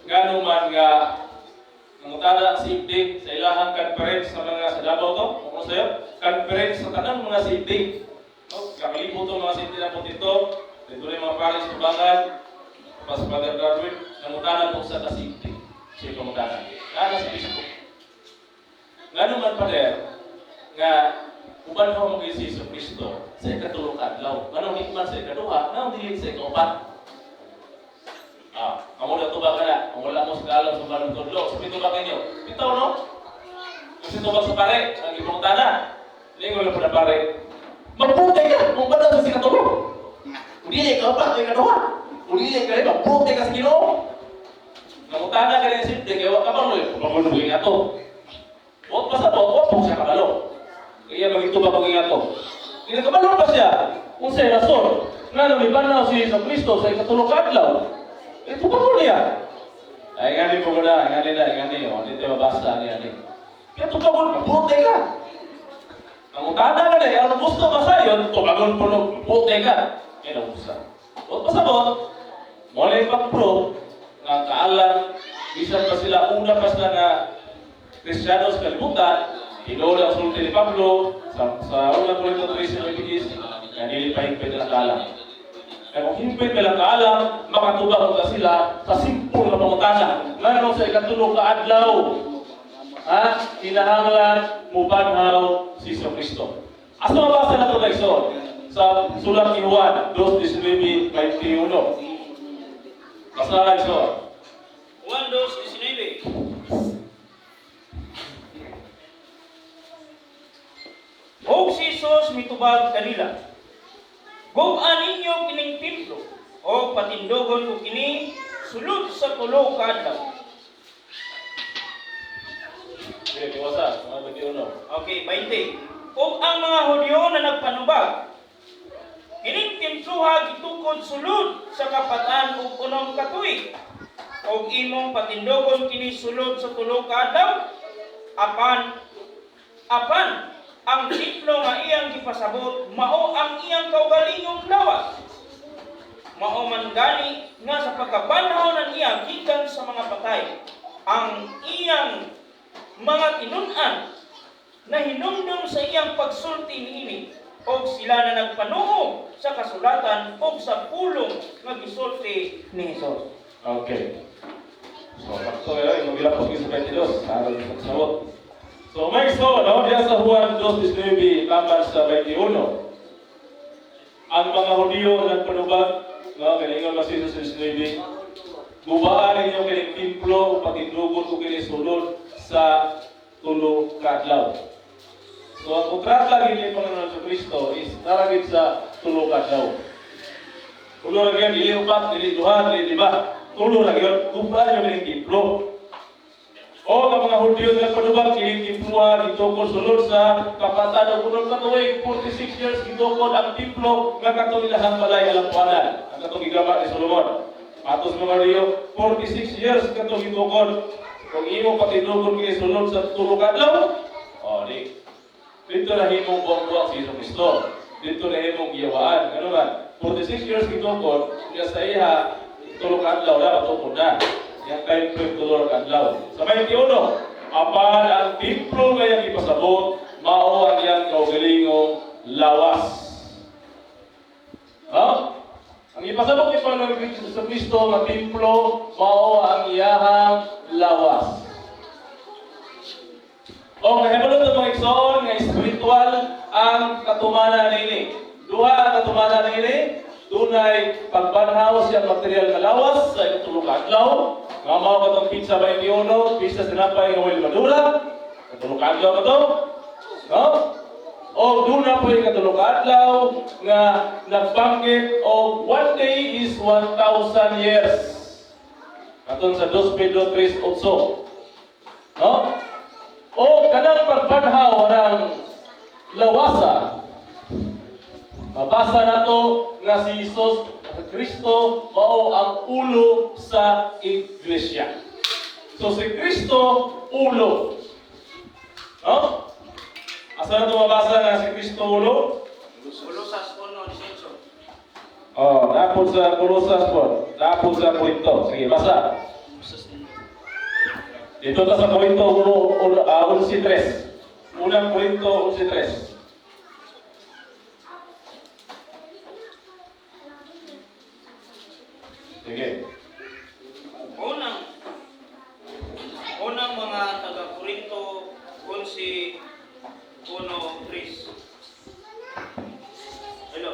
ngano man nga nangutana ang CFD sa ilahang conference sa mga sa Davao to, kung sa'yo, conference sa tanang mga CFD. No? Kakalibot to mga CFD na po dito, dito na yung mga pare sa tubangan, pas Father Darwin, nangutana po sa ka-CFD. Siya pangutana. Nana sa Facebook. Ngano man, Pader, nga uban mo mag si Jesu Kristo sa ikatulong adlaw. Nganong di man sa ikaduha, nganong dili sa ikaupat? Ah, kamo na tubag ka na. Kung wala mo sa kaalam sa balong tudlo, sa pitubag ninyo. Bitaw, no? Kung tubag sa pare, ang ibang tana. Lingon lang po na pare. Mabuti ka kung ba sa ikatulong. Kung dili ikaupat, ikaduha. Kung dili ikalima, mabuti ka sa Ginoo. Nangutana ka rin simple, kaya wa ka ba mo, magulo nga to. Huwag pa sa to, huwag po siya kabalo. Kaya magitubag ang ingato. Hindi kabalo pa siya. Kung sa rason, nga nung ibanaw si Jesu Kristo sa ikatulong kadlaw, ito pa po niya. Ay nga ni po na, nga ni na, nga ni, o, hindi tayo mabasa, ani, ani. Kaya tubagon, mabuti ka. Ang utana ka na, ang gusto ka sa'yo, tubagon po no, mabuti ka. Kaya nausa. Huwag pa sabot, muna yung pag-prove, nga kaalam, bisan pa sila, una pa sila nga Kristiyano sa kalibutan, tinuod ang sulti ni Pablo, sa unang Korinto 3, nga dili pa higpit ang kaalam. Kaya kung higpit ang kaalam, makatubag ka sila sa simple nga pangutana. Ngano sa ikatulo ka adlaw, ha? Kinahanglan mubanhaw si Jesu Kristo. Asa mabasa na ito, Lexon? Sa sulat ni Juan 2:19-21. Basta, Lexon. Juan 2:19. Og si Jesus mitubag kanila: "Gub-a ninyo kining templo, og patindugon ko kini sulod sa 3 ka adlaw." Sige, tiwasa, mga 21. Okay, 20. Ug ang mga Hudyo na nagpanubag, "Kining temploha gitukod sulod sa kapatan ug 6 ka tuig. Og imong patindugon kini sulod sa 3 ka adlaw?" Apan ang templo nga iyang gipasabot mao ang iyang kaugalingong lawas. Mao man gani nga sa pagkabanhaw na niya gikan sa mga patay, ang iyang mga tinun-an na hinumdum sa iyang pagsulti niini, og sila na nagpanuo sa kasulatan og sa pulong nga gisulti ni Jesus. Okay. So, sakto yun, yung gilapos sa 22, aral sa sabot. So, may so, no, diya sa Juan 2:19, taman sa 21. Ang mga Hudyo nagpanubag, no, kaningon mas Jesus 19, "Gubaan ninyo kining templo, patindugon ko kini sulod sa 3 ka adlaw." So, ang kontrata gini Panginoon sa Kristo is naragid sa 3 ka adlaw. 3 ra gyud, dili upat, dili duha, dili lima. 3 ra gyud, gubaan ninyo kining templo. O ang mga Hudyo nga nagpanubag, kining temploha gitukod sulod sa kapatan og 6 ka tuig, 46 years gitukod ang templo nga katong ilahang balay alampuanan, ang katong gigama ni Solomon. Atos mga Hudyo, 46 years katong gitukod. Kung imo patinugon kini sulod sa 3 ka adlaw, o di. Dito na himong buwang-buwang si Jesu Kristo. Dito na himong giyawaan. Ano man? 46 years gitukod, niya sa iha, 3 ka adlaw na, matukod na. Yang time frame tulo ka adlaw. Sa 21, apan ang templo nga iyang ipasabot mao ang iyang kaugalingong lawas. Ha? Ang ipasabot ni Panginoong Hesus Kristo nga templo mao ang iyahang lawas. O kahibalo ta, mga igsoon, nga spiritual ang katumana niini. Duha ang katumana niini. Dunay pagbanhaw siyang material nga lawas sa ikatulo ka adlaw. Nga mao katong petsa 21, piyesta tinapay nga way lebadura. Ikatulo ka adlaw kato. No? O duna po yung ikatulo ka adlaw nga nagbanggit og one day is 1,000 years. Aton sa 2 Pedro 3:8. No? O kanang pagbanhaw ng lawasa, mabasa nato nga si Jesus Kristo mao ang ulo sa iglesia. So si Kristo ulo. No? Asa na ito mabasa nga si Kristo ulo? Colosas 1:18. Oh, napod sa Colosas po. Napod sa Korinto. Sige, basa. Dito ta sa Korinto 1, 11:3. Unang Korinto 11:3. Sige. Unang mga taga-Korinto 11:3. Hello.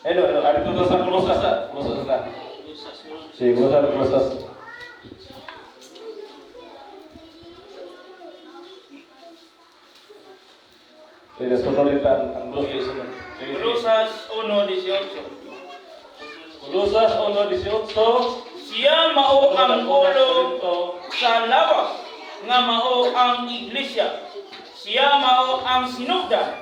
Hello, hello. Ah, dito ta sa Colosas. Colosas na. Colosas 1. Sige, Colosas, Colosas. Sige, sunod din ang gloss sunod. Sige, sige. Colosas 1:18. Colosas 1:18. Siya mao ang ulo sa lawas nga mao ang iglesia. Siya mao ang sinugdan,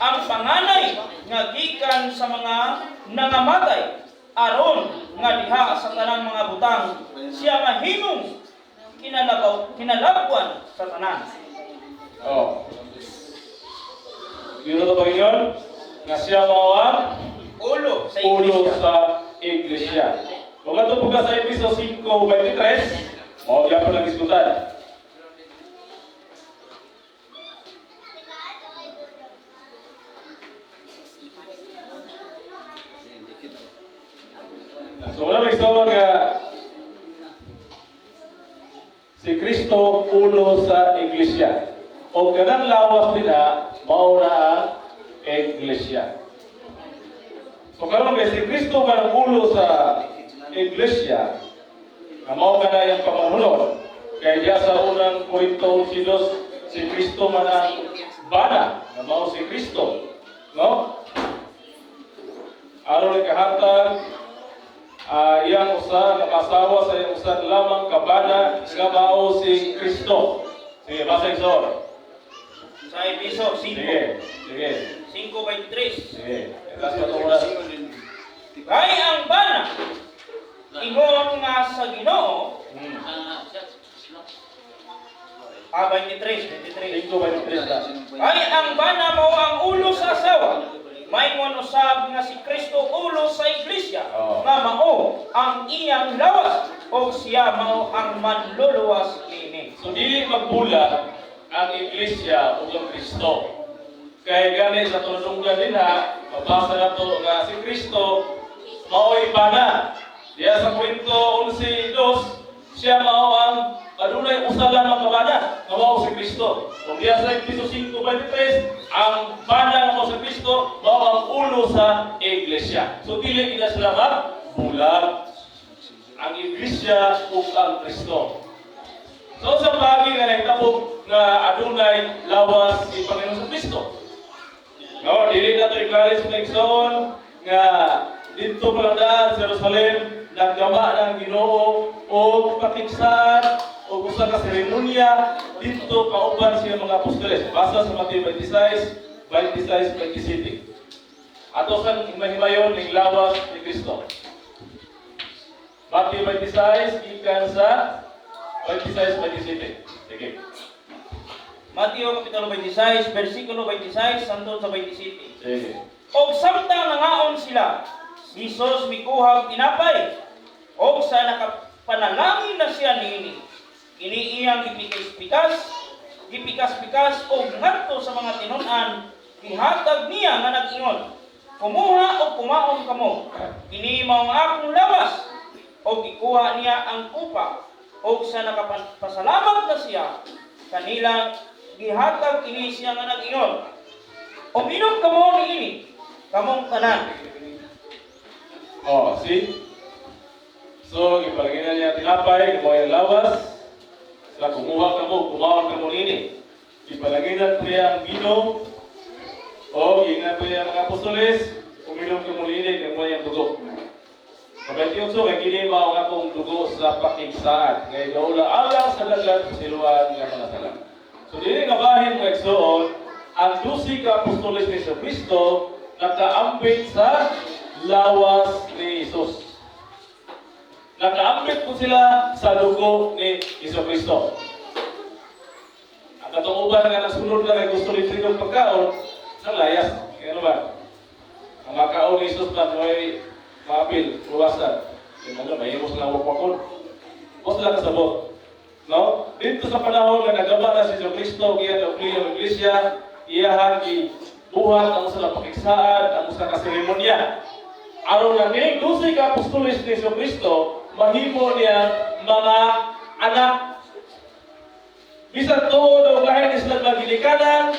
ang panganay nga gikan sa mga nangamatay, aron nga diha sa tanang mga butang siya mahimong kinalabwan sa tanan. Oh. Yun na Panginoon, nga siya mao ang Ulo sa ulo iglesia. Sa iglesia. Kung ato po ka sa Efeso 5:23, mao gyapon ang isgutan. So wala may istorya nga si Kristo ulo sa iglesia. O kanang lawas nila, mao na ang iglesia. So karon kay si Kristo nga ang ulo sa iglesia, nga mao kana iyang pamumunon. Kay diya sa unang Korinto 11:2, si Kristo man ang bana, nga mao si Kristo. No? Aron ikahatag iyang usa nakasawa sa iyang usa lamang kabana nga mao si Kristo. Sige, basa, Isor. Sa Efeso 5. Sige, sige, 5:23. sige. Itaas pa ito muna. Kay ang bana ingon nga sa Ginoo. 23, 23. 5:23 na. Kay ang bana mao ang ulo sa asawa. Maingon usab nga si Kristo ulo sa iglesia, nga mao ang iyang lawas o siya mao ang manluluwas niini. So dili magbulag ang iglesia ug ang Kristo. Kay gani sa tulunggan dinha, mabasa nato nga si Kristo mao'y bana. Diya sa Korinto 11:2, siya mao ang adunay usa lamang ka bana nga mao si Kristo. Ug diya sa Efeso 5:23, ang bana nga mao si Kristo mao ang ulo sa iglesia. So dili ila sila magbulag ang iglesia ug ang Kristo. So sa bagay nga nahitabo nga adunay lawas si Panginoon sa Kristo. No, dili na to i-encourage, mga igsoon, nga didto pa lang daan sa Jerusalem naggama ng Ginoo og patiksan og usa ka seremonya didto kauban siya mga apostoles. Basa sa Mateo 26, 26, 27. Ato sa himahimayon ning lawas ni Kristo. Mateo 26, gikan sa 26, 27. Sige. Mateo Kapitulo 26, versikulo 26 hangtod sa 27. Sige. Og samtang nangaon sila, Si Jesus mikuha og tinapay, og sa nakapanalangin na siya niini, kini iyang gipikas-pikas, gipikas-pikas og ngadto sa mga tinun-an gihatag niya nga nag-ingon, "Kumuha og kumaon kamo. Kini mao ang akong lawas." Og gikuha niya ang kupa, og sa nakapasalamat na siya, kanila gihatag kini siya nga nag-ingon, "Uminom kamo niini, kamong tanan." Oh, see? So, gipalanginan niya tinapay, kumuha yung lawas. Sila kumuha kamo, kumaon kamo nini. Gipalanginan po niya ang bino. O, giingan po niya ang mga apostoles, uminom kamo nini, kumuha yung dugo. Sa 28, kay kini mao ang akong dugo sa pakigsaad. Ngay gaula alang sa dagat siluan nga mga sala. So, dili nga bahin, mga igsoon, ang 12 ka apostoles ni Kristo nakaambit sa lawas ni Jesus. Nakaambit po sila sa dugo ni Jesu Kristo. Ang katong uban nga nasunod lang ay gusto ni Trigo pagkaon, sa layas. Kaya ano ba? Ang makaon ni Jesus na may maapil, luwasan. Yung ano, mahimos lang wakwakon. O sila kasabot. No? Dito sa panahon nga nagaba na si Jesu Kristo, kaya naubli ang iglesia, iyahang gibuhat ang usa ka pakigsaad, ang usa ka seremonya. Aron nga kining 12 ka apostoles ni Jesu Kristo, mahimo niya mga anak. Bisan tuod o lahi ni sila mga ginikanan,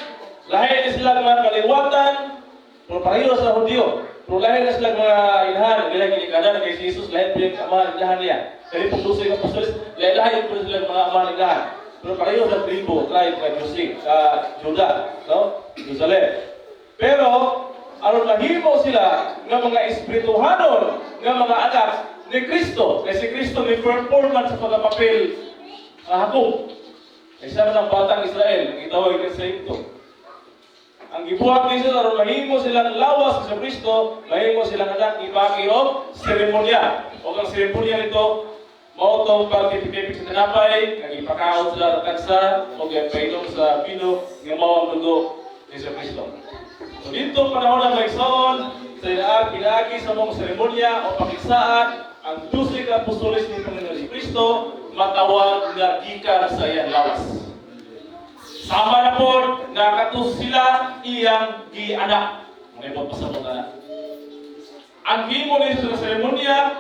lahi ni sila mga kaliwatan, pero pareho sa Hudyo. Pero lahi na sila mga inahan, hindi lang ginikanan, kay si Jesus, lahi po yung ama, inahan niya. Kaya po 12 ka apostoles, lahi-lahi po sila mga ama, inahan. Pero pareho sa tribo, tribe, kay Jose, sa Judah, no? Jerusalem. Pero, aron mahimo sila nga mga espirituhanon nga mga anak ni Kristo. Kasi si Kristo may performance sa pagkapapil nga Jacob. Kaysa man ang batang Israel, ang gitawag sa Egypto. Ang gibuhat ni Jesus aron mahimo silang lawas sa Kristo, mahimo silang anak ipaki og seremonya. O ang seremonya nito mao tong pagtipik sa tinapay, nga gipakaon sila sa tagsa o gipainom sa bino nga mao ang dugo ni Jesu Kristo. So dito panahon ng maigsoon, sa inaag, pinaagi sa mong seremonya o pakigsaad, ang 12 ka apostoles ni Panginoon Jesu Kristo matawag nga gikan sa iyang lawas. Sama na po, nakatus sila iyang gianak. Mga pasabot na. Ang himo ni Jesus sa seremonya,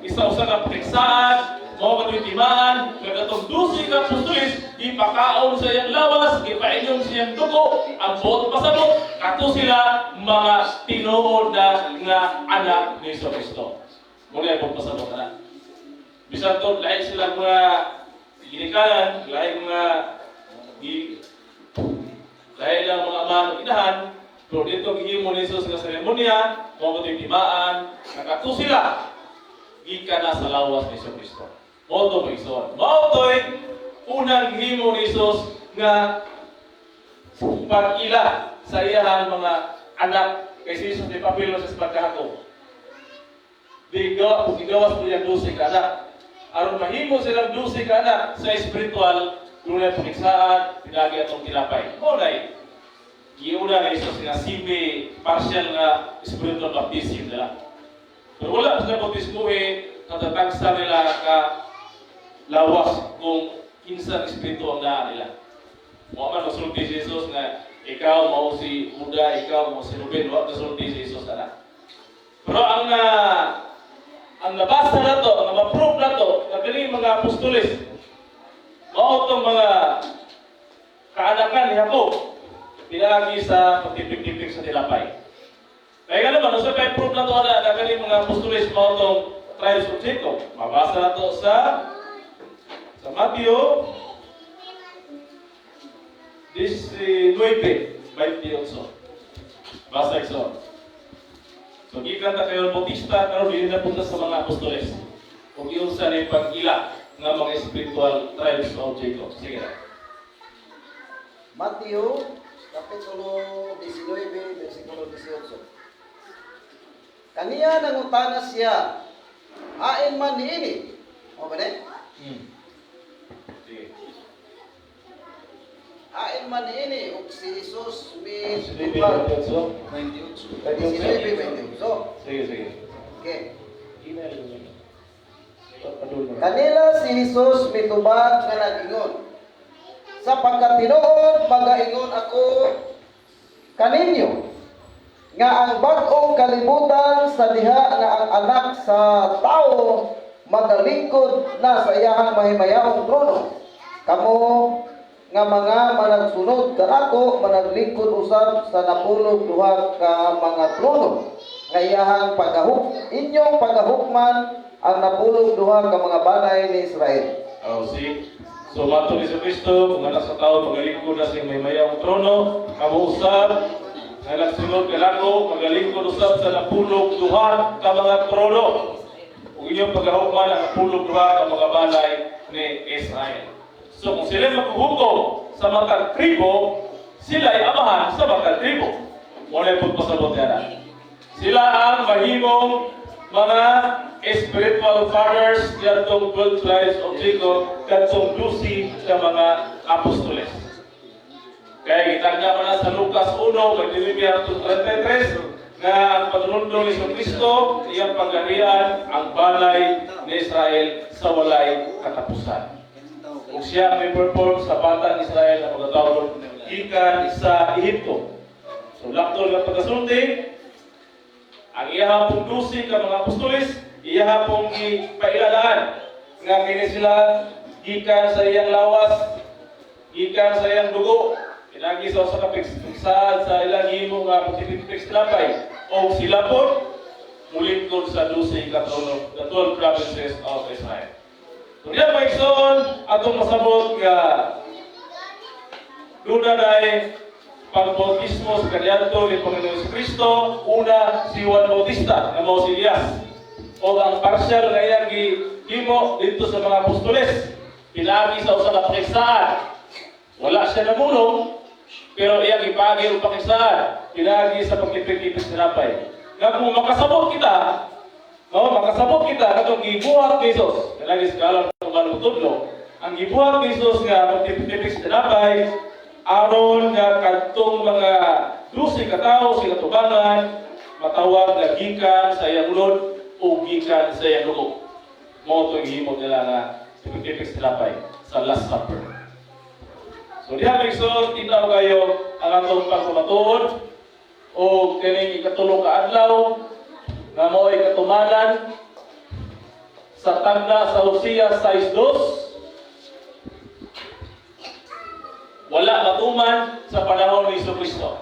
isa usa ka pakigsaad, mao kato'y timaan, nga katong 12 ka apostoles, ipakaon sa iyang lawas, ipainom sa iyang dugo, ang buot pasabot, kato sila mga tinuod na nga anak ni Jesu Kristo. Muna yung pasabot na. Bisan to, lahi sila mga ginikanan, lahi mga lahi lang mga ama ug inahan, pero dito gihimo ni Jesus nga seremonya, mao kato'y timaan, nakato sila gikan na sa lawas ni Jesu Kristo. Mao to, mga igsoon. Mao to'y unang gihimo ni Jesus nga pag-ila sa iyahang mga anak kay si Jesus di papel sa pagkahakop. Di gawa, gigawas po niyang 12 ka anak. Aron mahimo silang 12 ka anak sa espiritual, dunay pakigsaad, pinagi atong tinapay. Mao nay giuna ni Jesus nga semi partial nga spiritual baptism nila. Pero wala sila bautismohe katatagsa nila ka lawas kung kinsang espiritu ang naa nila. Wa man masulti si Jesus nga ikaw mao si Juda, ikaw mao si Ruben, wa masulti si Jesus ana. Pero ang nabasa na to, ang ma-prove na to, na kini mga apostoles, mao tong mga kaanakan ni Jacob, pinaagi sa pagtipik-tipik sa tinapay. Kaya nga naman, usa kay proof na to na kani mga apostoles mao tong tribes of Jacob. Mabasa na to sa Matthew 19:28. Basa, igsoon. So gikan ta kayo Bautista karon dili na punta sa mga apostoles. Ug iunsa ni pag-ila nga mga spiritual tribes of Jacob. Sige na. Mateo, Kapitulo 19, versikulo 18. Kaniya nangutana siya, "Hain man niini?" O ba ni? Sige. "Hain man niini?" Ug si Jesus 19, mitubag. 28. 19, 28. Sige, sige. Okay. Kanila si Jesus mitubag nga nag-ingon, "Sa pagkatinuod magaingon ako kaninyo nga ang bag-ong kalibutan sa diha nga ang Anak sa Tao magalingkod na sa iyahang mahimayaong trono, kamo nga mga managsunod kanako managlingkod usab sa 12 ka mga trono nga iyahang inyong pagahukman ang 12 ka mga banay ni Israel." Oh, see? So, matod ni Kristo, kung Anak sa Tao, magalingkod na siyang mahimayaong trono, kamo usab nga nagsunod kanako, magalingkod usab sa 12 ka mga trono. Ug inyong pagahukman ang 12 ka mga balay ni Israel. So, kung sila maghuhukom sa matag tribo, sila ay amahan sa matag tribo. Wala po pasabot yan. Sila ang mahimong mga spiritual fathers diadtong 12 tribes of Jacob kadtong 12 ka mga apostoles. Kaya gitagna man na sa Lucas 1, 29 hangtod 33, nga ang panunundong ni Kristo, iyang pagharian ang balay ni Israel sa walay katapusan. Ug siya may perform sa batang Israel na pagkatawag gikan sa Ehipto. So laktol nga pagkasulti, ang iya pong 12 ka mga apostoles, iya pong ipailalaan nga kini sila gikan sa iyang lawas, gikan sa iyang dugo, pinagi sa usa ka pigsaad sa ilang himo nga pagtipig tinapay. O sila po mulingkod sa 12 ka trono, the 12 provinces of Israel. So diya, mga igsoon, atong masabot nga duna na pagbautismo sa kaniadto ni Panginoon Kristo, una si Juan Bautista nga mao si Elias. O ang partial nga iyang gihimo dito sa mga apostoles, pinagi sa usa ka pakigsaan. Wala siya namulong, pero iyang ipagi og pakigsaan, pinagi sa pagtipik-tipik sa tinapay. Nga kung makasabot kita, no, makasabot kita katong gibuhat ni Jesus. Pinagi sa kalang ng tudlo, ang gibuhat ni Jesus nga pagtipik-tipik sa tinapay, aron nga kadtong mga 12 ka tawo sila tubangan matawag nga gikan sa iyang ulod o gikan sa iyang dugo. Mao to gihimo nila nga tipik-tipik sa tinapay sa Last Supper. So diha, mga igsoon, tinaw kayo ang atong pagpamatuod o kining ikatulo ka adlaw nga mao'y katumanan sa tagna sa Hosea 6:2, wala matuman sa panahon ni Kristo.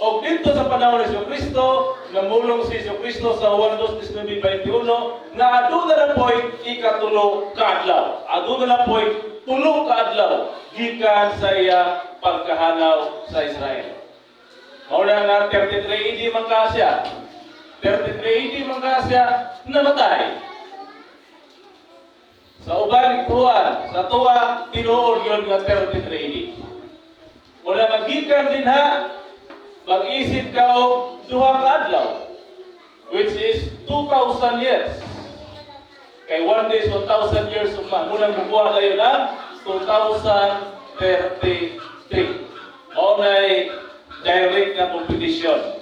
O dito sa panahon ni Kristo, namulong si Kristo sa Juan 2:19-21 na aduna na po'y ikatulo kaadlaw. Aduna na po'y tulo kaadlaw gikan sa iya pagkahanaw sa Israel. Mao na nga 33 AD man ka siya. 33 AD man ka siya namatay. Sa uban ikuan, sa tuwa tinuod yun nga 33 AD. Wala magikan din ha, mag-isip ka og duha ka adlaw, which is 2,000 years. Kay one day is 1,000 years of man. Munang bubuha kayo na 2033. Mao na'y direct na competition.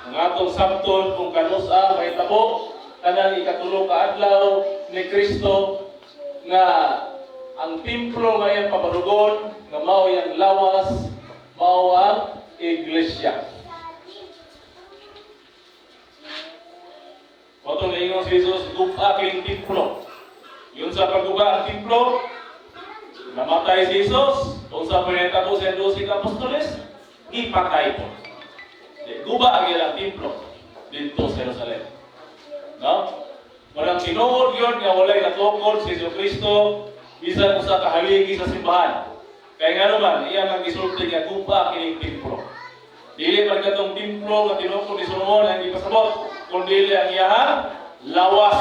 Ang atong sabton kung kanusa mahitabo kanang ikatulo ka adlaw ni Kristo nga ang templo nga iyang pabarugon nga mao iyang lawas, mao ang iglesia. Mao tong niingon si Jesus, "Guba kining templo." Yun sa pagguba ang templo, namatay si Jesus, unsa pa nahitabo sa 12 ka apostoles, gipatay po. Di, guba ang ilang templo dito sa Jerusalem. No? Walang tinuod yun nga walay natukod si Jesu Kristo bisan usa ka haligi sa simbahan. Kaya nga naman, iya ang gisulti nga guba kining templo. Dili man katong templo nga tinukod ni Solomon ang gipasabot, kundi ang iyang lawas.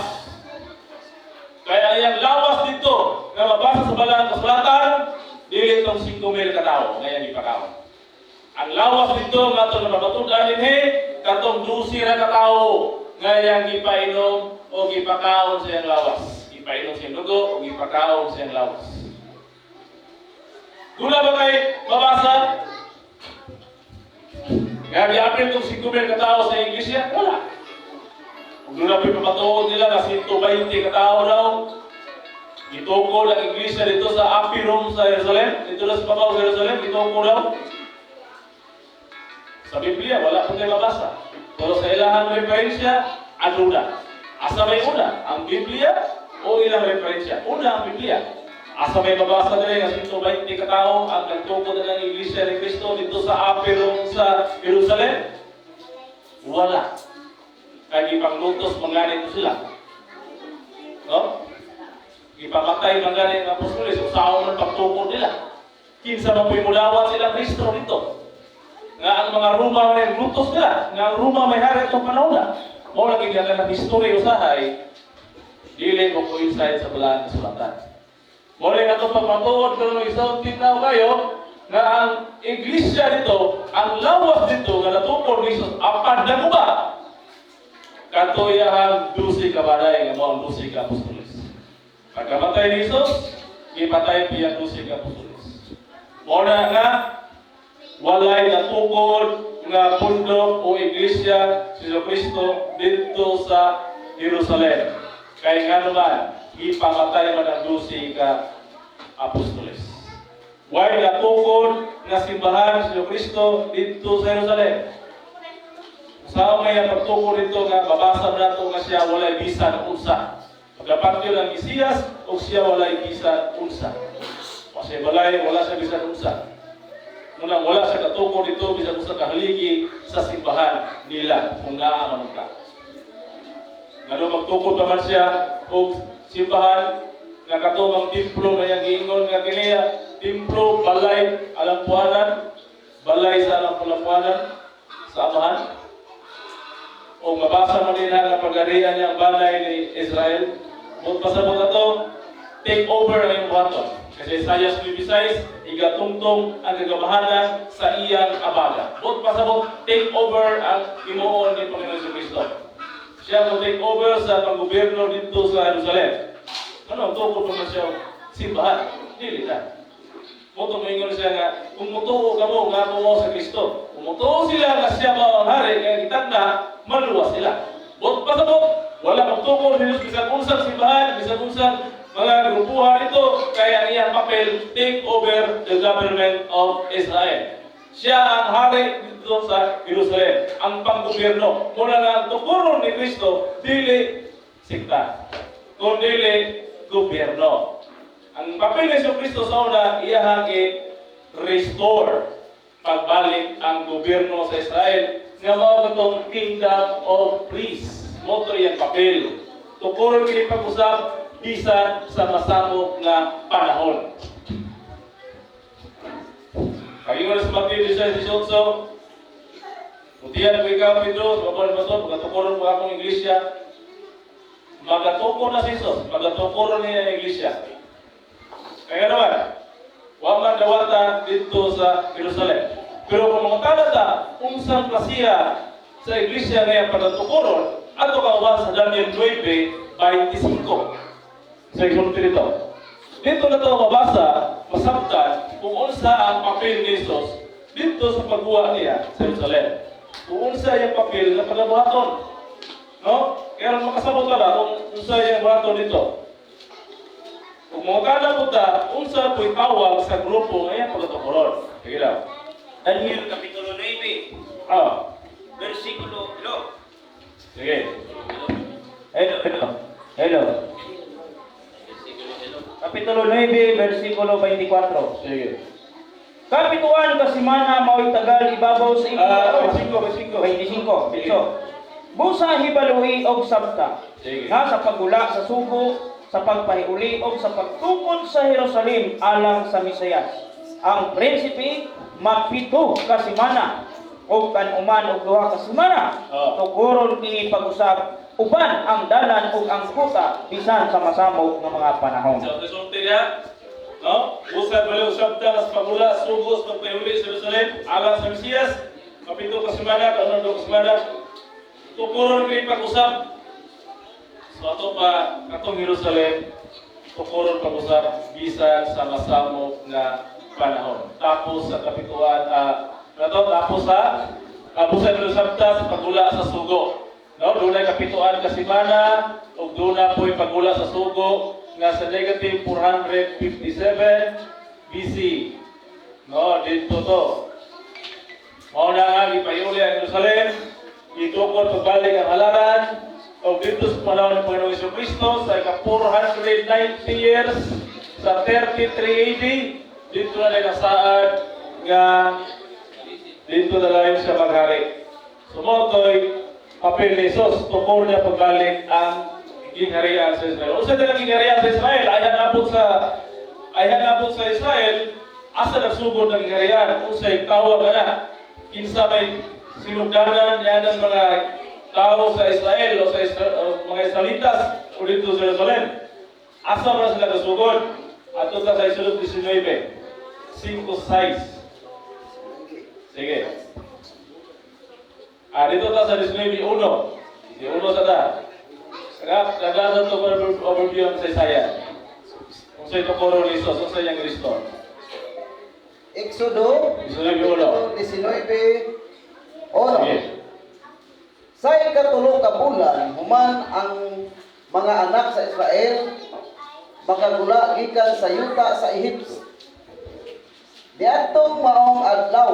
Kaya ang iyang lawas dito nga mabasa sa Balaan Kasulatan, dili itong 5,000 ka tawo nga iyang gipakaon. Ang lawas dito nga ato na mabatud-an dinhi, katong 12 ra ka tawo nga iyang gipainom o gipakaon sa iyang lawas. Gipainom sa iyang dugo o gipakaon sa iyang lawas. Dula ba kay mabasa nga giapil tong 5,000 ka tawo sa iglesia? Wala. Ug doon na po'y pamatuod nila na 120 katao daw. Gitukod ang iglesia dito sa Upper Room sa Jerusalem. Dito na sa Pabaw sa Jerusalem, gitukod daw. Sa Biblia, wala po tayo mabasa. Pero sa ilahang referensya, aduna. Asa may una? Ang Biblia o ilang referensya? Una ang Biblia. Asa may mabasa nila nga 120 katao ang nagtukod na ng Iglesia ni Cristo dito sa Upper Room sa Jerusalem? Wala. Kaya gipanglutos man ito sila. No? Gipamatay man gani ang apostoles, unsaon man pagtukod nila? Kinsa man po'y mudawat sila Kristo dito? Nga ang mga Roma may lutos nila, nga ang Roma may hari itong panahon na. Mao lagi nga ng history usahay, dili mo coincide sa balaan nga sulatan. Mao rin ato pagmatuod karon isang tinaw kayo nga ang iglesia dito, ang lawas dito nga natukod ni Jesus, apan na ba? Kato iyahang 12 ka balay nga mao ang 12 ka apostoles. Pagkamatay ni Jesus, gipatay piyang 12 ka apostoles. Mao na nga walay natukod nga pundok o iglesia si Jesu Kristo dito sa Jerusalem. Kay nga naman, gipamatay man ang 12 ka apostoles. Way natukod nga simbahan si Jesu Kristo dito sa Jerusalem. Sa may pagtukod dito nga babasa nato nga siya walay bisan unsa. Pagkapatyo ng Mesiyas o siya walay bisan unsa. Kasi balay wala siya bisan unsa. Muna wala siya katukod dito bisan unsa kahaligi sa simbahan nila kung naa man ka. Ngano magtukod pa man siya og simbahan nga katong templo nga iyang giingon nga kiniya templo, balay alampuanan, balay sa alampuanan sa Amahan, o mabasa mo din nga pagarian niya ang balay ni Israel. Mut pasabot na to, take over ang iyong buhaton. Kasi Isaiah 56, igatungtong ang kagamahanan sa iyang abaga. But pasabot, take over ang himuon ni Panginoon Kristo. Siya mo take over sa panggobyerno dito sa Jerusalem. Ano, ang tukod pa man siya simbahan? Dili na. Mo moingon siya nga, kung mutuo ka mo, nga mo sa Kristo. Kung mutuo sila nga siya mao ang hari, kaya kitang na, maluwas sila. But pasabot, wala magtukod ni Jesus bisan unsang simbahan, bisan unsang mga grupuhan ito, kaya ang iyang papel, take over the government of Israel. Siya ang hari dito sa Jerusalem, ang panggobyerno. Muna nga ang tukuron ni Kristo, dili sikta, kung dili gobyerno. Ang papel ni Jesu Kristo sa una, iyahang i-restore pagbalik ang gobyerno sa Israel nga mao katong kingdom of priests. Mao to iyang papel. Tukuron kini pag-usab bisan sa masamok nga panahon. Kagingon sa Mateo 16:18, "Mutiyan ko ikaw, Pedro, sa ba ito, magatukuron ko akong iglesia." Magatukor na si Jesus, magatukuron niya ang iglesia. Kaya naman, wa man dawata dito sa Jerusalem. Pero kung mangutana ta, unsang klasiya sa iglesia nga pagatukuron, ato ka sa Daniel 9:25. Sa isulti dito. Dito na ito mabasa, masabtan, kung unsa ang papel ni Jesus dito sa pagbuhat niya sa Jerusalem. Kung unsa yung papel na pagabuhaton. No? Kaya makasabot ka ba kung unsa yung buhaton dito. Kung mangutana po ta, unsa po'y tawag sa grupo nga iyang pagatukuron? Sige lang. Daniel Kapitulo 9, versikulo 8. Sige. Hello, hello. Hello. Kapitulo 9, versikulo 24. Sige. Kapituan ka semana mao'y tagal ibabaw sa imong 25, 25. 25. Sige. So, busa hibaluhi og sabta Sige. nga sa paggula sa sugo, sa pagpahiuli og sa pagtukod sa Jerusalem alang sa Mesiyas. Ang prinsipe mapito ka semana og kan-uman og 2 ka semana. Tukuron kini pag-usab uban ang dalan ug ang kuta bisan sa masamok nga mga panahon. So, resulti niya, no? Usab baliw sabta mas pagula, sugos, pagpahuli sa Jerusalem, alang sa Mesiyas, 7 ka semana, kanon 2 ka semana, tukuron kini pag-usab. So, ato pa, katong Jerusalem, tukuron pag-usab, bisan sa masamok nga panahon. Tapos sa kapituan, ano to? Tapos sa, busa baliw sabta sa pagula sa sugo. No, dunay kapituan ka semana ug duna po'y pagula sa sugo nga sa negative 457 BC. No, dito to. Mao na nga gipahiuli ang Jerusalem, gitukod pagbalik ang halaran, ug dito sa panahon ng Panginoong Kristo sa ika 490 years sa 33 AD, dito na lang saad nga dito na lang siya maghari. So mao to'y papel ni Jesus, tukor niya pagbalik ang gingharian sa Israel. Unsa lang gingharian sa Israel? Ayhan abot sa Israel, asa nagsugod ang gingharian? Unsay tawag ana? Kinsa may sinugdanan niya ng mga tao sa Israel o sa o mga Israelitas o dito sa Jerusalem? Asa man sila kasugod? Ato ta sa Exodus 19, 5:6. Sige. Ah, dito ta sa 19:1. 1 sa ta. Kaya to overview ang sa Isaiah. Kung sa ito koro ni Jesus, kung sa iyang Kristo. Exodo 19:1. 19:1. Sige. Sa ikatulo ka bulan, human ang mga anak sa Israel makagula gikan sa yuta sa Egypt. Diadtong maong adlaw,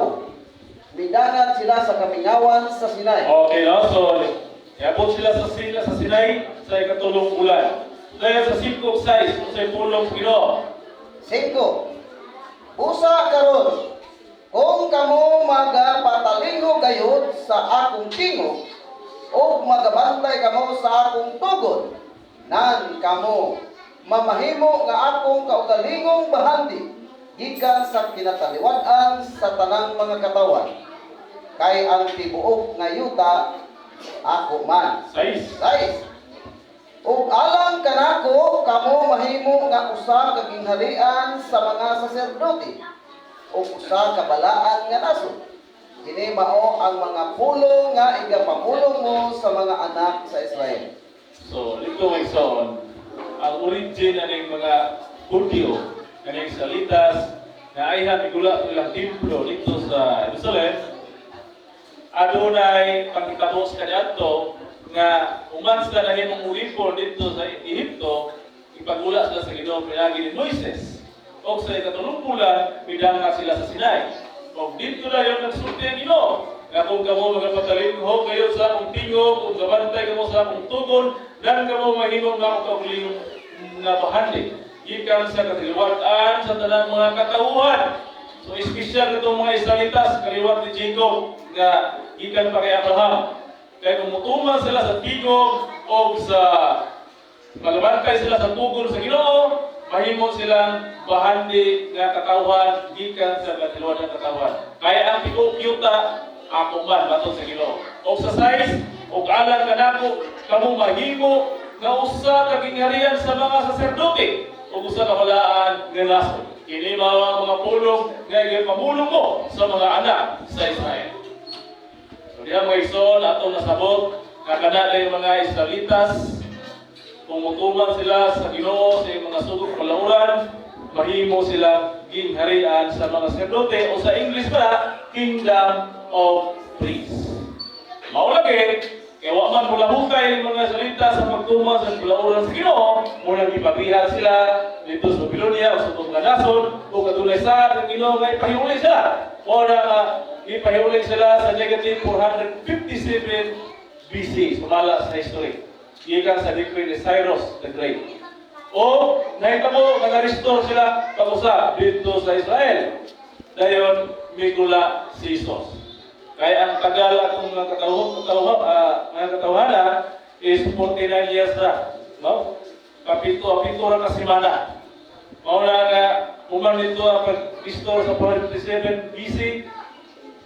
midangat sila sa kamingawan sa Sinai. Okay, no? So, iabot sila sa Sinai sa ikatulong bulan. Dahil sa 5:6, kung sa pulong Ginoo. 5. Busa karon, kung kamo magapatalingo gayud sa akong tingog ug magabantay kamo sa akong tugon, nan kamo mamahimo nga akong kaugalingong bahandi gikan sa kinataliwad-an sa tanang mga katawhan. Kay ang tibuok nga yuta ako man. 6. 6. Ug alang kanako kamo mahimo nga usa ka gingharian sa mga saserdote ug usa ka balaan nga nasod. Kini mao ang mga pulong nga igapamulong mo sa mga anak sa Israel. So, dito may son, ang origin ng mga Hudyo, kaning Israelitas, na ayhan igula ilang templo dito sa Jerusalem, adunay pangitabo sa kaniadto nga human sila nahimong ulipon dito sa Ehipto, ipagula sila sa Ginoo pinaagi ni Moises. Og sa ikatulong bulan, midangat sila sa Sinai. Og dito na yung nagsulti ang Ginoo nga kung kamo magapatalinho kayo sa akong tingog, kung gabantay kamo sa akong tugon, dan kamo mahimong nga akong kaugalingong nga bahandi gikan sa katiliwat-an sa tanang mga katauhan. So espesyal itong mga Israelitas, kaliwat ni Jacob, nga gikan pa kay Abraham. Kaya kung mutuman sila sa tingog o sa malabantay sila sa tugon sa Ginoo, mahimo silang bahandi nga katawhan gikan sa katiliwan ng katawhan. Kaya ang tibuok yuta ako man matod sa Ginoo. Og sa 6, og alang kanako kamo mahimo nga usa ka gingharian sa mga saserdote ug usa ka balaan nga nasod. Kini mao ang mga pulong nga gipamulong mo sa mga anak sa Israel. So diha, mga igsoon, atong nasabot nga kana yung mga Israelitas, kung mutuman sila sa Ginoo sa iyang mga sugong palauran, mahimo sila gingharian sa mga saserdote o sa English pa, Kingdom of Priests. Mao lagi, kaya wa man mulahutay ang mga Israelita sa pagtuman sa palauran sa Ginoo, munang gipabihan sila dito sa Babylonia o sa mga nasod, o kadunay sa ang Ginoo nga ipahiuli sila. O na nga ipahiuli sila sa negative 457 BC, sumala sa history. Gikan sa decree ni Cyrus the Great. O nahitabo nga na-restore sila pag-usab dito sa Israel. Dayon migula si Jesus. Kaya ang tagal atong mga katawhana is 49 years na. No? Kapito, pito ra ka semana. Mao na nga human dito ang pag-restore sa 457 BC,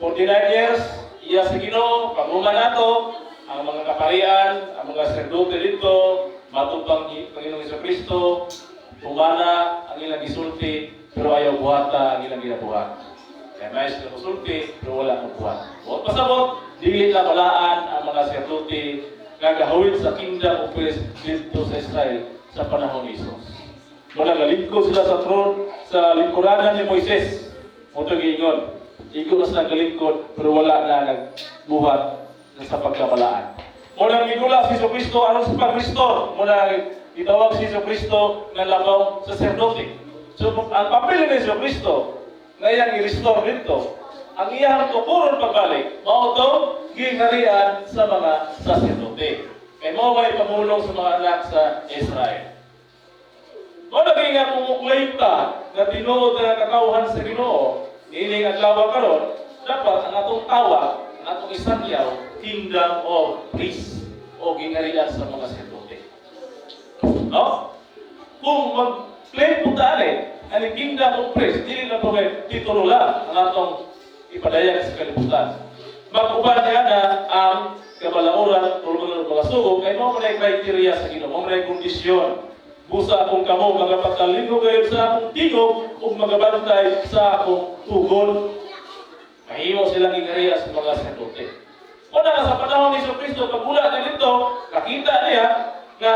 49 years, iya sa Ginoo, paghuman nato, ang mga kaparian, ang mga sacerdote dito, matupang Panginoong Hesus Kristo, humana ang ilang gisulti, pero ayaw buhata ang ilang ginabuhat. Kaya may sila musulti, pero wala magbuhat. Buhat pasabot, dili na balaan ang mga sacerdote nga gahawid sa kingdom of priests dito sa Israel sa panahon ni Jesus. Wala galingkod sila sa throne sa lingkuranan ni Moises. Mao to giingon. Igo na sila galingkod pero wala na nagbuhat sa pagkabalaan. Muna migula si Kristo aron sa pag-restore. Muna gitawag si Kristo nga labaw saserdote. So ang papel ni Kristo nga iyang i-restore dito, ang iyang tukuron pagbalik, mao to gingharian sa mga saserdote. Kay mao may pamulong sa mga anak sa Israel. Mao lagi nga kung mo-claim ta nga tinuod na katawhan sa Ginoo, niining adlaw karon, dapat ang atong tawag, ang atong isangyaw, Kingdom of Priests o gingharian sa mga saserdote. No? Kung mag-claim po ta ani, ang Kingdom of Priests, dili na po kay titulo lang ang atong ipadayag sa kalibutan. Mag-uban niya na ang kabalauran, tulungan ng mga sugo, kay mao man ay criteria sa Ginoo, mao man ay kondisyon. Busa kung kamo magapatalingog kayo sa akong tingog ug magabantay sa akong tugon. Mahimo silang gingharian sa mga saserdote. Una nga sa panahon ni Kristo, pagula niya dito, nakita niya nga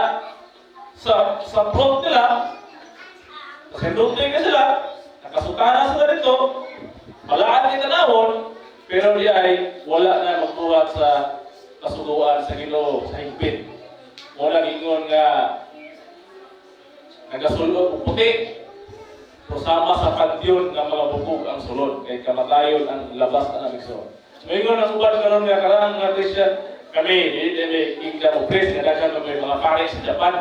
sa front nila, saserdote ka sila, nakasutana sila dito, balaan ni tanawon, pero di ay wala na magbuhat sa kasuguan sa Ginoo sa higpit. Wala ingon nga nagasulod og puti o sama sa pantheon ng mga bukog ang sulod kay kamatayon ang labas ang amigso. Moingon ang uban karon nga karang mga Christian kami di di kingdom of priests, nga daghan kami mga pare sa Japan,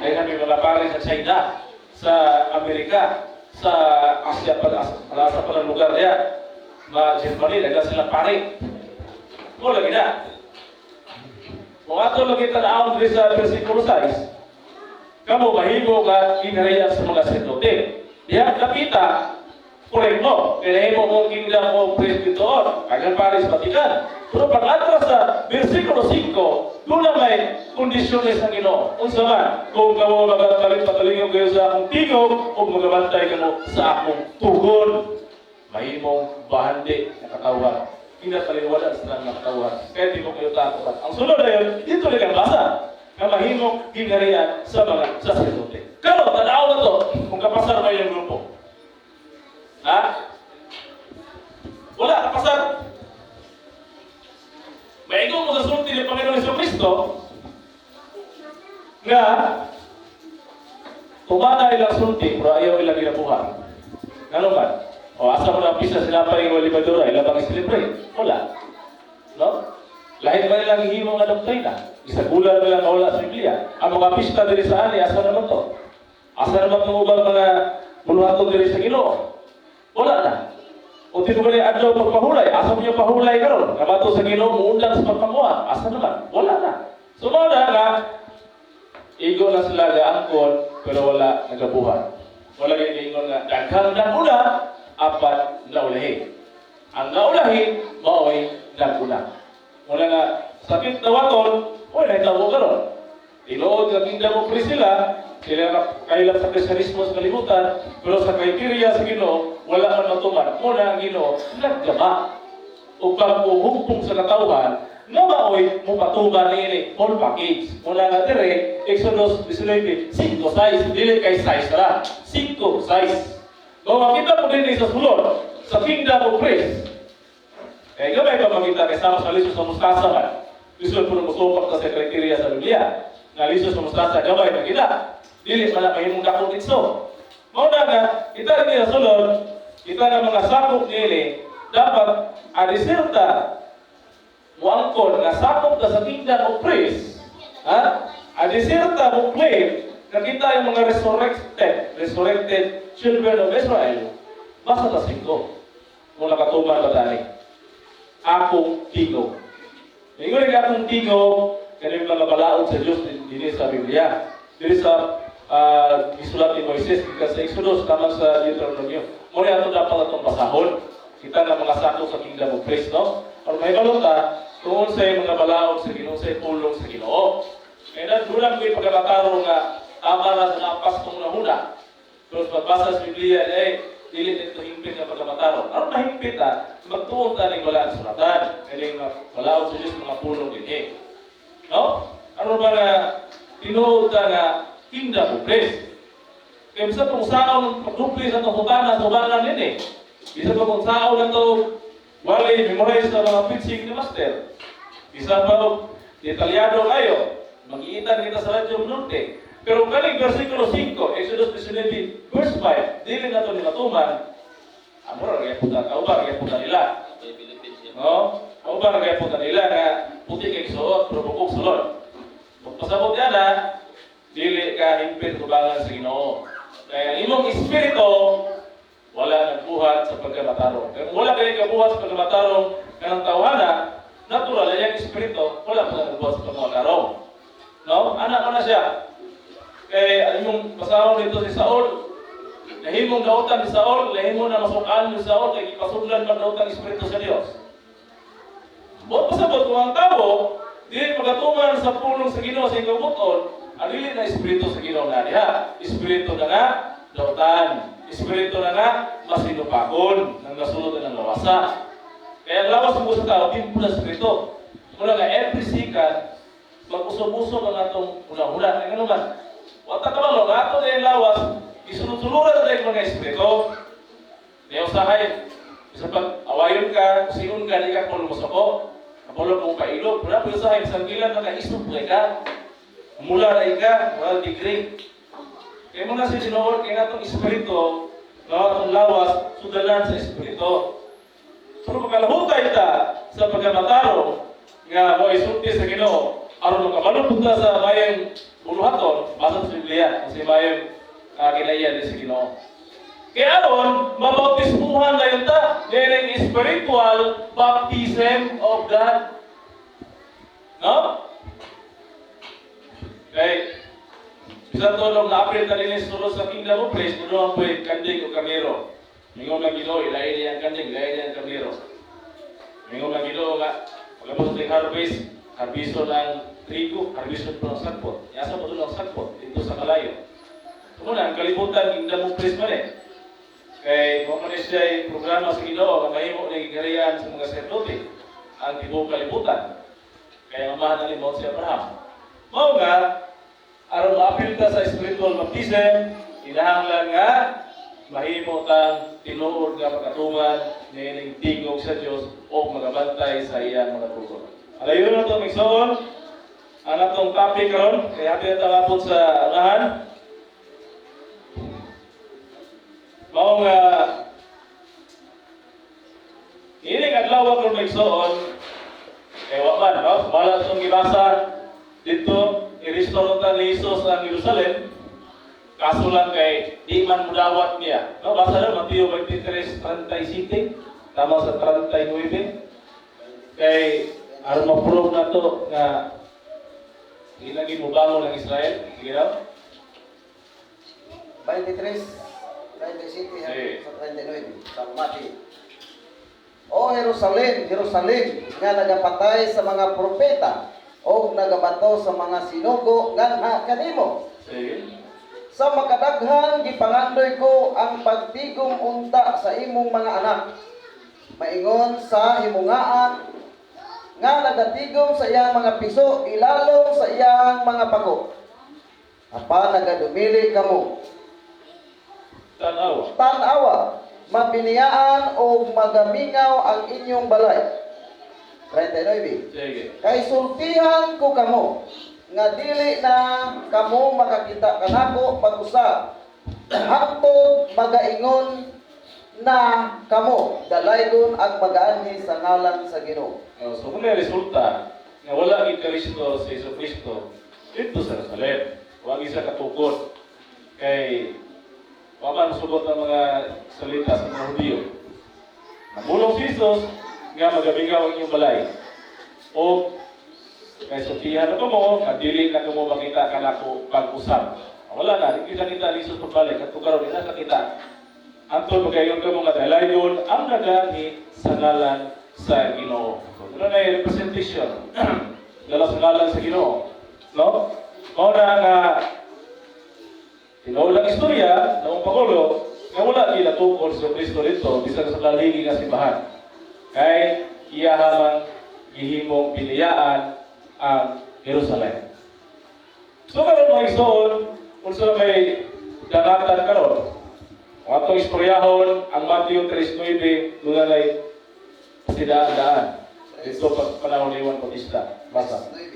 daghan kami mga pare sa China, sa Amerika, sa Asia pa, sa pa lugar diya. Mga Germany, daghan sila pare. Mo lagi na. Kung ato lagi tan-awon diri sa versikulo 6, kamo mahimo nga gingharian sa mga saserdote. Diha kapita, correct mo. Kaya mo kung kingdom of priests dito, agan pare sa Vatican. Pero pag atras sa versikulo 5, doon na may kondisyones ang Ginoo. Unsa man, kung kamo magpalit patalingog kayo sa akong tingog o magabantay kamo sa akong tugon, mahimong bahandi na katawhan. Kinataliwalan sa mga katawhan. Kaya di mo kayo takutan. Ang sunod na yun, dito lang ang basa nga mahimong gingharian sa mga saserdote. Pero, tanaw na to, kung kapasar ba yung grupo. Ha? Wala, kapasar. Maigo mo sa sulti ni Panginoon Hesus Kristo nga tumana ilang sulti pero ayaw ilang ginabuhat. Ngano man? O asa mo na pisa sila pa yung libadura, ila bang i-celebrate? Wala. No? Lahi man nilang himo nga doktrina. Isagulan nila nga wala sa Biblia. Ang mga pista diri sa ani, asa naman to? Asa naman itong ubang mga buluhaton diri sa Ginoo? Wala na. O di ko ba adlaw pagpahulay? Asa mo yung pahulay karon? Kamato sa Ginoo muundang sa pagpanguha. Asa naman? Wala na. So mao na nga igo na sila gaangkon pero wala nagabuhat. Wala gyud ingon nga daghang naguna, apat naulahi. Ang naulahi mao'y naguna. Wala nga sakit na waton, wala nahitabo karon. Tinuod nga kingdom of priests sila, sila nga kailap sa Kristiyanismo sa kalibutan, pero sa criteria sa Ginoo, wala man matuman. Muna ang Ginoo naggama upang muhumpong sa katawhan nga maoy mupatuman niini whole package. Muna nga dire Exodus 19, 5 size, dili kay size ra. 5 size. Kung makita mo din sa sulod, sa kingdom of priests, kaya gamay pa makita kay sama sa lisos sa mustasa man. Lisod po musupak ka sa criteria sa Biblia. Nga lisos sa mustasa, gamay makita. Dili man na mahimong dako ditso. Mao na nga, kita rin sa sulod, kita nga mga sakop niini, dapat adiserta muangkon nga sakop ka sa kingdom of priests, ha? Adiserta mo claim nga kita yung mga resurrected children of Israel, basta ta singko. Kung nakatuman ba tani? Akong tingog. Ingon nga akong tingog, kaning mga balaod sa Dios dinhi sa Biblia. Dinhi sa gisulat ni Moises gikan sa Exodus tama sa Deuteronomio. Mo ni ato dapat atong basahon. Kita nga mga sakop sa kingdom of priests, no? Aron mahibalo ta kung unsay mga balaod sa Ginoo, sa pulong sa Ginoo. Kaya na dulang ko'y pagkakatarong nga tama na sa napas kong nahuna. Pero sa pagbasa sa Biblia, eh, dili nito hingpit nga pagkamatarong. Aron mahingpit ta, magtuon ta ning wala ang sulatan. Kaya nga balaod sa Diyos mga pulong dinhi. No? Aron ba nga tinuod ta nga kingdom of priests? Kaya bisa kung saan ng pagdupli sa itong hutana sa ubanan din eh. Bisa pa kung saan na ito, wali, memorize sa mga preaching ni Master. Bisa pa Detalyado kayo. Magiitan kita sa Radyo Norte. Pero kaning versikulo 5, Exodus 19, verse 5, dili na to nila tuman, amo ra gyapon ta, kauban gyapon ta nila. No? Kauban ra gyapon ta nila nga puti kay suot pero bukog sulod. Pagpasabot niya na, dili ka hingpit tubangan sa Ginoo. Kaya ang imong espiritu wala nagbuhat sa pagkamatarong. Kaya kung wala kayo kabuhat sa pagkamatarong kanang tawhana, natural ang iyang espiritu wala pa nagbuhat sa pagkamatarong. No? Anak ko na siya. Kaya ang imong basahon dito si Saul, nahimong dautan ni Saul, nahimo na masukan ni Saul, kay gipasudlan man dautan espiritu sa Dios. Buot pasabot kung ang tao, dili magatuman sa pulong sa Ginoo sa iyang buton, ang dili na espiritu sa Ginoo na diha. Espiritu na nga dautan. Espiritu na nga masinupakon nang nasulod ng lawasa. Kaya ang lawas mo sa tao, timpo na espiritu. Muna nga every second, mag-usog-usog ang atong huna-huna. Kaya ano man, wata ka malo, nga ato na yung lawas, isunod-sunuran na yung mga espiritu. Niya usahay, bisa pag awayon ka, kusinon ka, di ka kung lumusoko. Kapalo kung kailog, wala po usahay, isang gilan na kaisog ka. Mula na ka, wala degree. Kaya mo na si Ginoo, kaya nga itong espiritu, no, atong lawas, sudalan sa espiritu. Pero makalahutay ta sa pagkamatarong nga mo isulti sa Ginoo, aron makabalo pud ta sa mayong buluhaton, basa sa Biblia, kasi mayong kinaiya sa Ginoo. Kaya aron mabautismuhan na yun ta, meaning spiritual baptism of God. No? Kay bisan to nung na-april ta dinhi sulod sa Kingdom of Praise, puno ang puwet, kanding o karnero. Mingon lang Ginoo, ilain niya ang kanding, ilain niya ang karnero. Mingon lang Ginoo nga, pagkabot sa harvest, harbiso ng trigo, harbiso po ng sakpot. Yasa po ng sakpot, dito sa kalayo. Muna, ang kalibutan, Kingdom of Praise man eh. Kay mo man siya ay programa sa Ginoo nga mahimo ni giharian sa mga sacerdote ang tibuok kalibutan. Kaya amahan na ni si Abraham. Mao nga aron maapil ta sa spiritual baptism, kinahanglan nga mahimo kang tinuod nga makatuman niining tingog sa Dios o magabantay sa iyang mga tugon. Alayon na ito, Migsoon. Ang atong topic karon, kaya happy na tangapon sa unahan. Mao nga ining adlaw karon, Migsoon, kay wa man, no? Mala itong gibasa dito, i-restore ta ni Jesus ang Jerusalem. Kaso lang kay di man mudawat niya. No, basa na Mateo 23:37, tama sa 39. Kay aron ma-prove na to nga ilagin mo bangon ng Israel. Sige daw. 23, 37 Sige. Sa 39 sa Matthew. O Jerusalem, Jerusalem, nga nagapatay sa mga propeta o nagabato sa mga sinugo nganha kanimo. Sige. Sa makadaghan gipangandoy ko ang pagtigom unta sa imong mga anak. Maingon sa himungaan nga nagatigom sa iyang mga piso ilalom sa iyang mga pako. Apan nagadumili kamo. Tanawa. Tanawa, mabiniyaan o magamingaw ang inyong balay. 39. Sige. Kay sultihan ko kamo nga dili na kamo makakita kanako pag-usab. Hangtod magaingon na kamo, dalaygon ang magaanhi sa ngalan sa Ginoo. Oh, so kung may resulta nga wala gid ka-restore sa Jesu Kristo dito sa Jerusalem, wa gid sa katukod kay wa man sugot ang mga salita sa mga Hudiyo. Nabulong si Jesus nga magabigaw ang inyong balay. O kay sultihan na kamo, nga dili na kamo makita kanako pag-usab. Wala na, di kita kita ni Jesus pagbalik, at karon di na kita. Antod magayon kamo nga dalayon ang nagani sa ngalan sa Ginoo. So, ito na yung representation. Dala sa ngalan sa Ginoo. No? Mao na nga tinuod ang istorya ng Pangulo nga wala gilatukod si Kristo dito bisan sa kaligi nga simbahan. Kay iya hamang gihimong biniyaan ang Jerusalem. So karon mga igsoon, unsa may dangatan karon? Ang atong istoryahon, ang Matthew 3:9, dunay sidaan-daan. Dito pa panahon ni Juan Bautista. Basa. 9.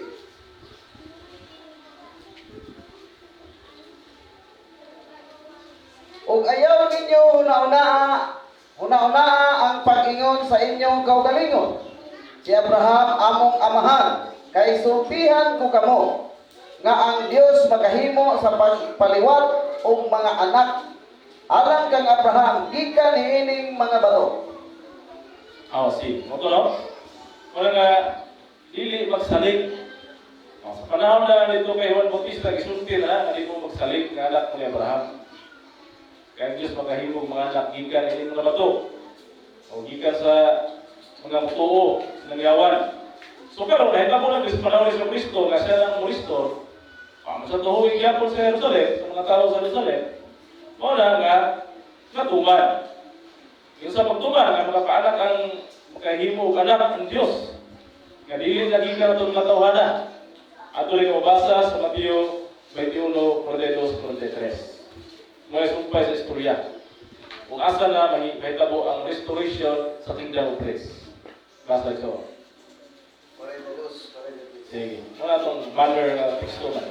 Ug ayaw ninyo huna-hunaa ang pag-ingon sa inyong kaugalingon, "Si Abraham among amahan," kay sultihan ko kamo nga ang Dios makahimo sa pagpaliwat og mga anak alang kang Abraham gikan niining mga bato. Oh, si. Mao to, no? Wala nga, dili magsalig. Oh, sa panahon na nito kay Juan Bautista, gisulti na, nga di mo magsalig nga anak mo ni Abraham. Kaya ang Diyos makahimong mga anak gikan ini mga bato. O gikan sa mga mutuo, sa nangyawan. So karon nahitabo na sa panahon ni Kristo nga siya ang mo-restore. Sa tuhoy gyapon sa Jerusalem, sa mga tao sa Jerusalem, mao na nga natuman. Yung sa pagtuman, nga makapaanak ang makahimo og anak ang Dios. Nga dili na gikan atong mga tawhana. Ato rin mabasa sa Mateo 21, 42, 43. Mga sumpay sa istorya. Kung asa na mahitabo ang restoration sa Kingdom of Grace. Basa ito. Sige. Muna itong banner na teksto na.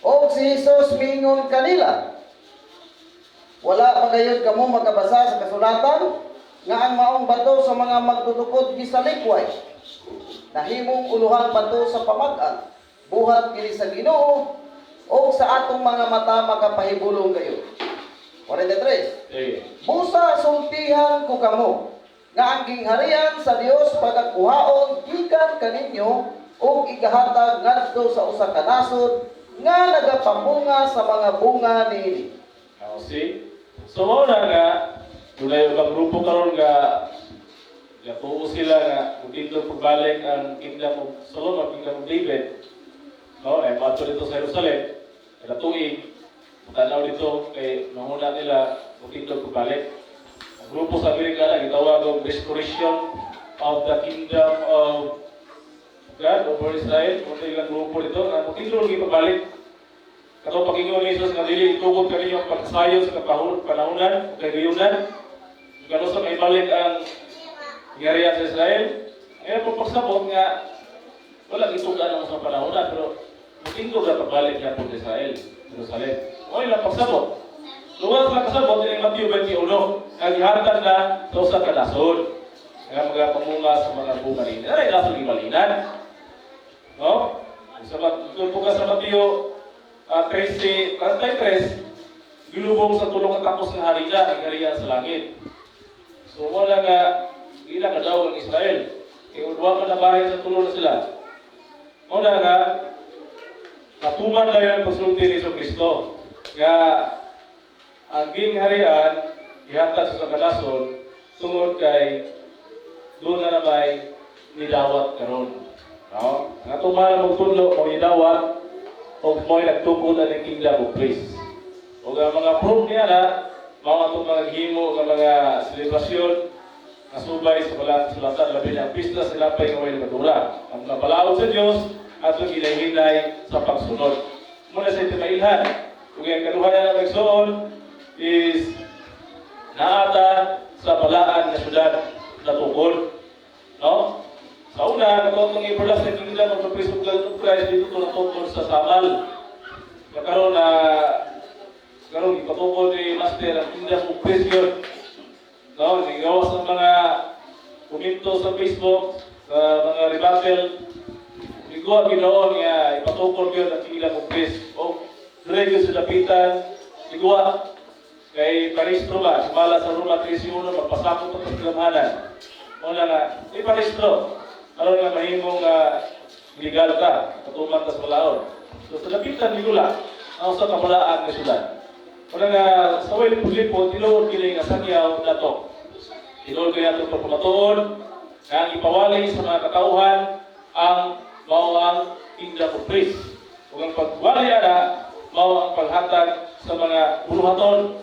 Og si Jesus miingon kanila, "Wala magayod kamo makabasa sa kasulatan nga ang maong bato sa mga magtutukod gisalikway, nahimong uluhang bato sa pamag-an? Buhat kini sa Ginoo og sa atong mga mata makapahibulong gayod." 43. Sige. "Busa sultihan ko kamo nga ang gingharian sa Dios pagakuhaon gikan kaninyo ug igahatag ngadto sa usa ka nasod nga nagapamunga sa mga bunga niini." Oh, see? So, mao na nga, dunay ubang grupo karon nga gatuo sila nga mutindog pagbalik ang Kingdom of Solomon, Kingdom of David. No, eh paadto dito sa Jerusalem, kada tuig, tanaw dito kay manguna nila mutindog pagbalik. Ang grupo sa Amerika na gitawag og Restoration of the Kingdom of God over Israel, mo ilang grupo dito nga mutindog lagi pagbalik. Kato pagingon ni Jesus nga dili itugot kaninyo ang pagsayo sa kapahon panahonan o kagayunan. Kano sa maibalik ang gingharian sa Israel. Ngayon po pagsabot nga wala gitugan ang sa panahonan pero mutindog na pagbalik niya po sa Israel, Jerusalem. O ilang pagsabot. Luwas lang kasabot ini Matthew 21 nga gihatag na sa usa ka nasod nga mga pamunga sa mga bunga nini. Aray nasod gibalinan. No? Sa po ka sa Matthew 13, 33, gilubong sa tulong katapos ng harina, ang harian sa langit. So wala nga, ila ka daw ang Israel. Kaya duwa ka na bahay sa tulo na sila. Wala nga, natuman na yung pagsulti ni Kristo. Nga, ang gingharian, ihatag sa kanasod, tungod kay doon na namay nidawat karon. No? Ang atong mahal magtudlo mo nidawat og mo'y nagtukod ang Kingdom of Grace. Ug ang mga proof niya na mao atong mga gihimo nga mga selebrasyon nga subay sa balaan sulatan, labi na ang pista sa tinapay nga way lebadura. Ang mga balaod sa Dios atong ginahinay sa pagsunod. Muna sa timailhan. Ug ang kaduha na magsuon is naata sa balaan nga syudad na tukol. No? Sa una, katong everlasting kingdom of the priest of God of Christ dito to natukol sa Samal. Karon na karon ipatukol ni Master ang Kingdom of Christ yun. No, nigawas ang mga komento sa Facebook, sa mga rebuttal. Iguwa ginoon nga ipatukol yun ang Kingdom of Christ. O dire yun sa dapitan, iguwa kay parehistro ba, sumala sa Roma 13.1, magpasakop ang pagkilamhanan. Wala nga, iparehistro. Aron nga mahimong legal ka, katuman ta sa balaod. So sa lapitan ni Gula, ang sa kabalaan nga syudad. Wala nga, sa way lipod-lipod, tinuod kini nga sangyaw nato. Tinuod kini atong pagpamatuod, nga ang ipawali sa mga katauhan ang mao ang Kingdom of Grace. Ug ang pagwali ana, mao ang paghatag sa mga buluhaton,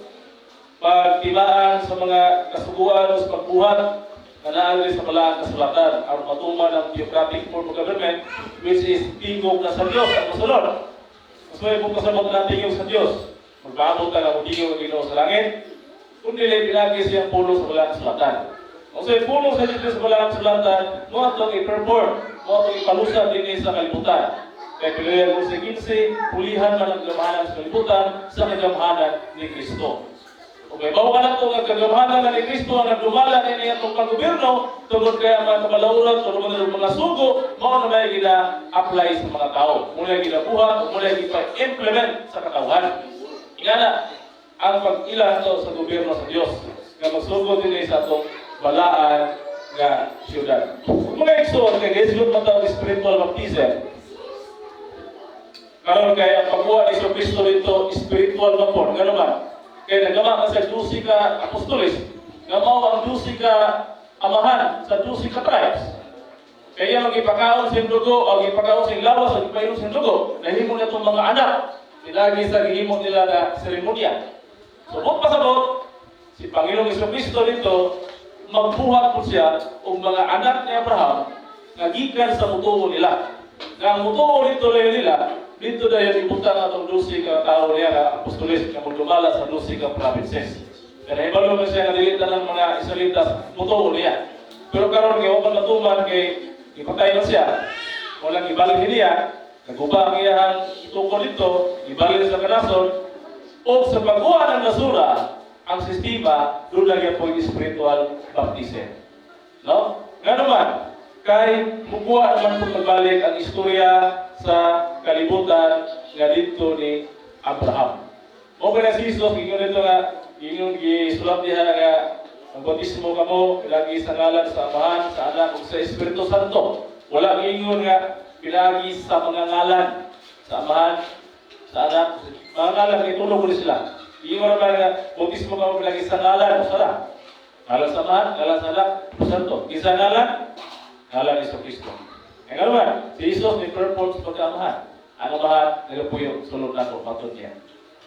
pagtimaan sa mga kasuguan o sa pagbuhat na naali sa balaan kasulatan aron matuman ang theocratic form of government, which is tingog na sa Dios ang mosunod. Mas may kung kasabot na tingog sa Dios, magpaabot ka na kung tingog ang Ginoo sa langit, kung dili pinagi siyang pulong sa balaan kasulatan. Kung sa pulong sa Diyos sa balaan kasulatan, mo atong i-perform, mo atong ipalusad dinhi sa kalibutan. Kay Pilaya 11:15, pulihan man ang gamhanan sa kalibutan sa kagamhanan ni Kristo. Okay, bawa ka na ito nga kagamhanan na ni Kristo ang nagdumala ni atong kagobyerno tungod kay ang mga kabalauran, tungod ng mga sugo, mao na may gina-apply sa mga tao. Muna ginabuhat o muna gipa-implement sa katawhan. Ingana, ang pag-ila to sa gobyerno sa Dios nga magsugod din sa atong balaan nga siyudad. Mga igsoon, kay gihisgot man tawag spiritual baptism. Karon kay ang pagkuha ni Jesu Kristo dito spiritual man po, ngano man? Kay nagama ka sa 12 ka apostoles, nga mao ang 12 ka amahan sa 12 ka tribes. Kaya magipakaon sa dugo o gipakaon sa lawas o gipainom sa dugo, nahimo na itong mga anak nilagi sa gihimo nila na seremonya. So, kung pasabot, si Panginoong Kristo dito, magbuhat po siya og mga anak ni Abraham nga gikan sa mutuo nila. Nga ang mutuo dito layo nila, dito dahil ibutang atong 12 ka tao niya nga apostoles nga magdumala sa 12 ka provinces. Kaya ibalo man siya nga dili ng mga Israelitas mutuo niya. Pero karon kay wa man natuman kay ipatay na siya. Walang ibalhin niya, naguba ang iyang tukol dito, ibalhin sa kanason, o sa pagkuha ng nasura, ang sistema, doon lang yan po yung spiritual baptism. No? Nga naman, kay mukuha naman po pagbalik ang istorya sa kalibutan nga dito ni Abraham. Okay na si Jesus, ingon dito nga, ingon gisulat diha nga ang bautismo kamo lagi sa ngalan sa Amahan, sa Anak ug sa Espiritu Santo. Wala giingon nga pinagi sa mga ngalan sa Amahan, sa Anak, mga ngalan kay tulog ni sila. Ingon naman nga bautismo kamo pinagi sa ngalan sa Anak. Ngalan sa Amahan, ngalan sa Anak, sa Santo. Isa ngalan, ngalan ni Kristo. Ang ano man, si Jesus ni perform sa pagkaamahan. Ang amahan, nagapuyo, sulod na ko, matod niya.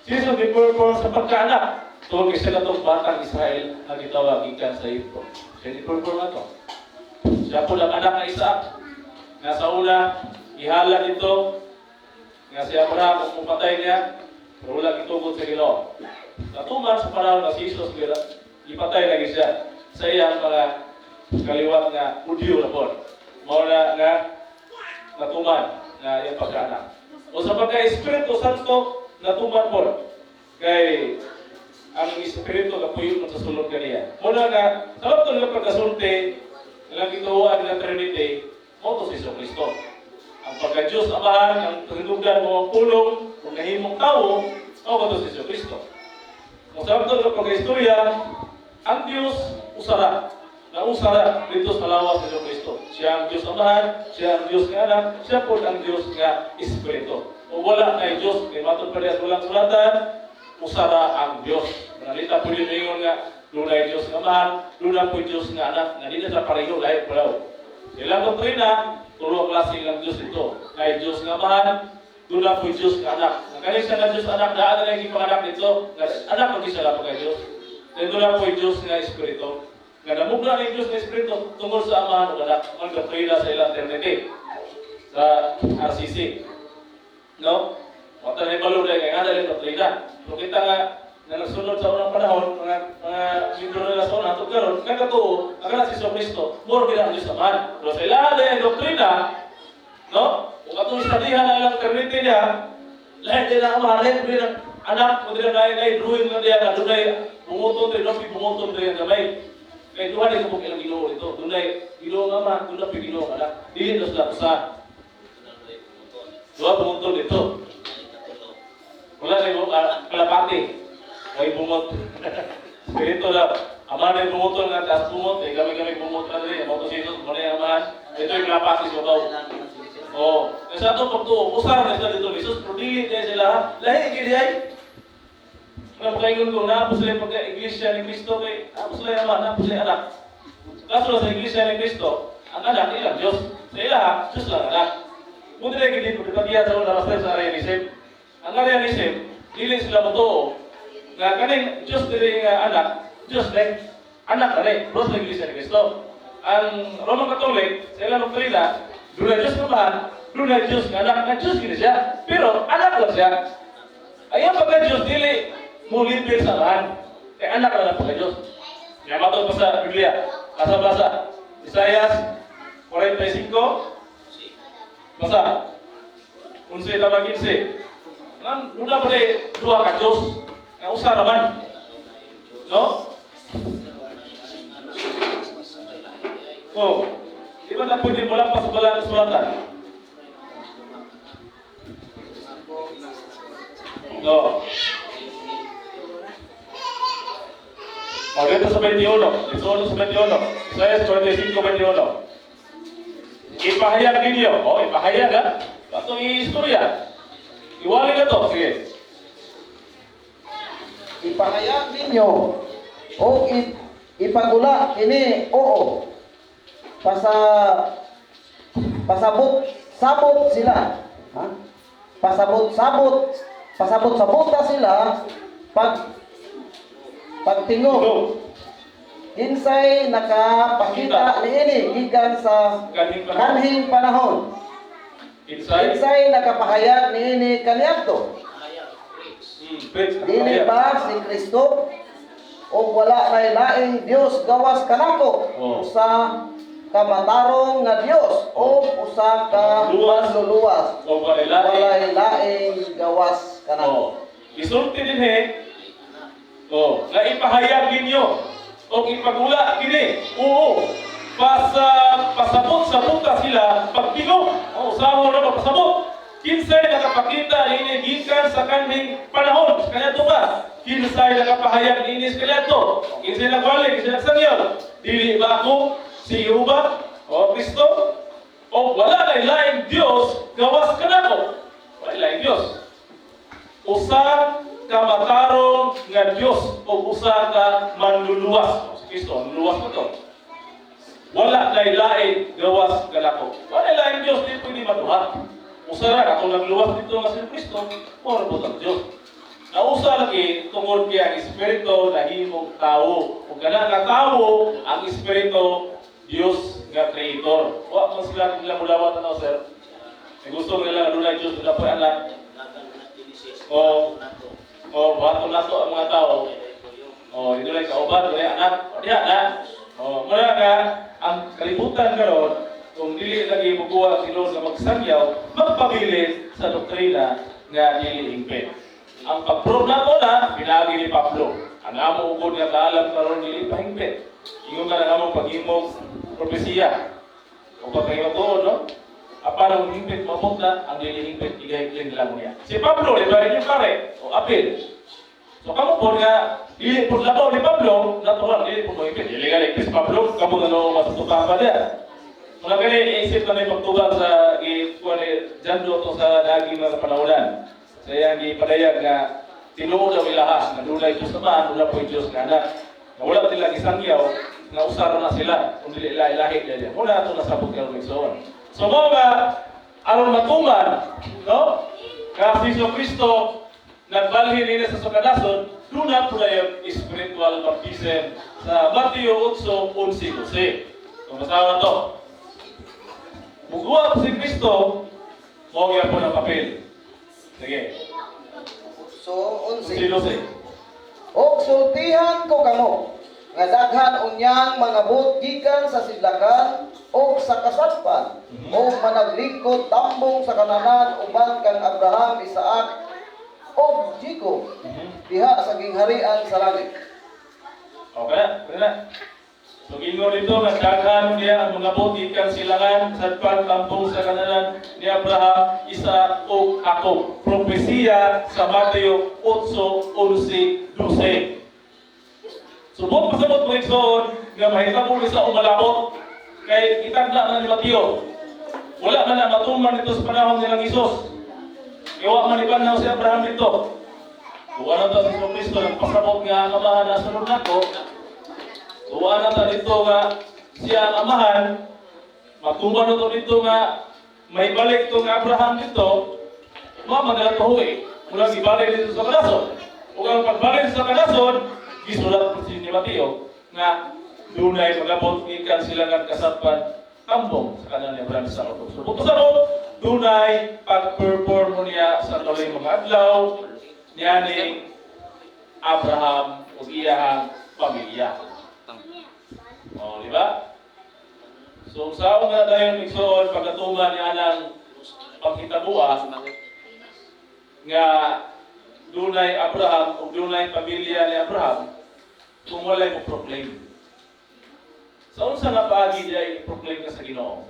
Si Jesus ni perform sa pagkaanak. Tungod kay sila itong batang Israel ang gitawag gikan sa Egypto. Siya ni perform na to. Siya po lang anak ng Isaac. Nga sa una, ihala dito, nga si Abraham, kung mupatay niya, pero wala gitugot sa Ginoo. Natuman sa panahon na si Jesus, ipatay lagi siya sa iyang mga kaliwat nga Hudyo na po. Mao na nga natuman nga iyang pagkaanak. O sa pagka-Espiritu Santo, natuman po. Kay ang Espiritu kapuyo man sa sulod kaniya. Muna nga, sa lapto nila pagkasulti, nilang gituan nila Trinity, mao to si Jesu Kristo. Ang pagka-Diyos Amahan, ang hinugdan mo ang pulong, kung nahimong tao, mao to si Jesu Kristo. Kung sa lapto nila pagka-istorya, ang Diyos usara. Nausara dito sa lawas ni Jesu Kristo. Siya ang Diyos Amahan, siya ang Diyos nga Anak, siya po ang Diyos nga Espiritu. O wala kay Diyos, kay matod parehas walang sulatan, usara ang Diyos. Manalita po yun ingon nga, dunay Diyos nga Amahan, dunay po Diyos nga Anak, nga di na sila pareho, lahi pa daw. Ilang doktrina, tulo ang klase ilang Diyos ito. Kay Diyos nga Amahan, dunay po Diyos nga Anak. Nga kani siya nga Diyos Anak, daan na lang ipanganak dito, nga anak ang siya lang kay Diyos. Then dunay po Diyos nga Espiritu. Nga namugna ni Diyos nga Espiritu tungkol sa Amahan ug Anak, ang doktrina sa ilang Trinity sa RCC. No? Wata na ibalo dahil kay nga dahil doktrina. So kita nga na nagsunod sa unang panahon, mga miyembro nila sa una, hantod karon, nga katuo, ang kana si Jesu Kristo, moro gid ang Diyos Amahan. Pero sa ilaha dahil ang doktrina, no? Kung atong istadihan na ilang Trinity niya, lahat din ang Amahan, lahat din ang anak, kung din ang lahi, drawing lang diya, na dunay bunguton din, no? Bunguton din ang gamay. Kaya duha din kapag ilang Ginoo dito. Dunay Ginoo nga Ama, dunay pa Ginoo nga Anak. Dili na sila usa. Duha bunguton dito. Wala na yung kalapati. May bungot. Spirito lang. Ama na yung bunguton nga, taas bungot. Eh, kami-kami bungot na rin. Mo to si Jesus, mo na yung amahan. Ito yung kalapati sa babaw. Oh, kasi sa atong pagtuo, usar na sila dito ni Jesus, pero dili niya sila, ha? Lahi, gili ay. Nga makaingon ko, naapos sila yung pagka-iglesia ni Kristo, kay naapos sila yung ama, naapos sila yung anak. Kaso lang sa iglesia ni Kristo, ang anak ilang Diyos. Sa ila, Diyos lang anak. Buti na gili, pagkagiya sa una sa Arianism. Ang Arianism, dili sila motoo nga kaning Diyos dili nga anak, Diyos rin, anak na rin, bros ng iglesia ni Kristo. Ang Roman Catholic, sa ilang doktrina, dunay Diyos nga dunay Diyos nga anak, nga Diyos gini siya, pero anak lang siya. Ay ang pagka Diyos dili mo libre sa amahan. Kay anak lang ang pagka Diyos. Kaya matod pa sa Biblia, basa-basa. Isaiah 45, basa. 11 tabang 15. Nga duna pa duha ka Dios. Nga usa ra man. No? Oh, di ba na pwede mo lang pasubala ang sulatan? No. O, dito sa 21. 18 sa 21. Isaias 45, 21. Ipahayag ninyo. O, ipahayag ha. Itong istorya. Iwali na to. Sige. Ipahayag ninyo o ipagula kini, oo. Pasabot sabot sila. Ha? Pasabot sabot pasabot sabota sila pagtingog. Go. Kinsay nakapakita niini gikan sa Kanhing panahon. kanhing panahon? Inside. Kinsay nakapahayag niini kaniadto? Prince. Dili ba si Kristo? O wala nay laing Dios gawas kanako? Oh. Usa ka matarong nga Dios o usa ka Manluluwas. manluluwas. O walay laing. Walay laing gawas kanako. Oh. Isulti din he. Oh, nga ipahayag ninyo o ipagula kini. Oo. Pasabot sa buta sila pagtingog. Oh, usaho ra pasabot. Kinsay nakapakita niini gikan sa kanhing panahon sa kaniadto pa? Kinsay nakapahayag niini sa kaniadto? Kinsay nagwali, kinsay nagsangyaw? Dili ba ako si Jehova o Kristo? O wala nay laing Dios gawas kanako. Wala laing Dios. Usa ka matarong nga Dios o usa ka manluluwas. O, si Kristo, manluluwas mo to. Wala nay laing gawas kanako. Wala laing Dios, di pwede maduha. Usa ra katong nagluwas dito nga si Kristo, mao ra ang Dios. Nausa lagi tungod kay ang espiritu nahimong tawo. Ug kana nga tawo ang espiritu Dios nga creator. Wa man sila nila mulawat ano, sir. Kay gusto nila dunay Dios wala pa anak. O o bato nato ang mga tao. O dunay kauban, dunay anak. O diha na. O muna nga ang kalibutan karon kung dili lagi mukuha ang Ginoo sa magsangyaw, magpabilin sa doktrina nga dili hingpit. Ang pag-prove na ko na, pinaagi ni Pablo. Ang amo ugod nga kaalam karon dili pa hingpit. Ingon ka na among paghimong propesiya. O pagkahimatuon, no? Apan ang hingpit mabot na, ang dili hingpit igahiklin nila mo niya. Si Pablo, di ba rin yung pare? O apil. So kamo po nga, dili po labaw ni Pablo, natural, dili po mo hingpit. Dili nga ni Chris Pablo, kamo nga no matutukan pa niya. Mga gani, iisip na may pagtugang sa ikuha ni Jando to sa lagi mga panahunan. Sa iyang gipadayag nga tinuod ang ilaha, nga dunay Diyos Amahan, wala po Diyos nga anak. Nga wala sila gisangyaw, nga usara na sila, kung dili ila ilahi niya. Wala ito nasabot karon igsoon. So mao nga, aron matuman, no? Nga si Jesu Kristo nagbalhin nila sa sukadason, duna po na yung spiritual baptism sa Mateo 8:11-12. So basahan to. Muguwa si Kristo, mao gyapon ang papel. Sige. So, 11. 11. Og sultihan ko kamo nga daghan unyang mangabot gikan sa sidlakan og sa kasapatan og managlingkod tambong sa kananan uban kang Abraham, Isaac og Jacob diha sa gingharian sa langit. Okay na, okay na. So gingon dito nga daghan niya ang mga gikan silangan sadpan tambong sa kananan ni Abraham, Isaac ug Jacob. Propesiya sa Mateo 8:11-12. Subot pasabot mo igsoon nga mahitabo ni sa umalabot kay itagna na ni Mateo. Wala man na matuman dito sa panahon nilang Hesus. Iwa man ibanhaw si Abraham dito. Tuwa na ta si Jesu Kristo nagpasabot nga ang amahan na sunod nako. Tuwa na ta dito nga siya ang amahan. Matuman na to dito nga may balik to nga Abraham dito. Mao man na tuhoy. Mula gibalik dito sa kalason. Ug ang pagbalik sa kalason, gisulat po si ni Mateo nga dunay magabot gikan sila nga kasatpan tambong sa kanan ni Abraham sa Jacob. So pasabot dunay pag-perform mo niya sa tuloy mga adlaw niya ni Abraham ug iyahang pamilya. O, di ba? So, sa nga dayon igsoon pagkatuman niya ng paghitabua, nga dunay Abraham o dunay pamilya ni Abraham kung walay mo proclaim? Sa unsa nga paagi diay proclaim ka sa Ginoo?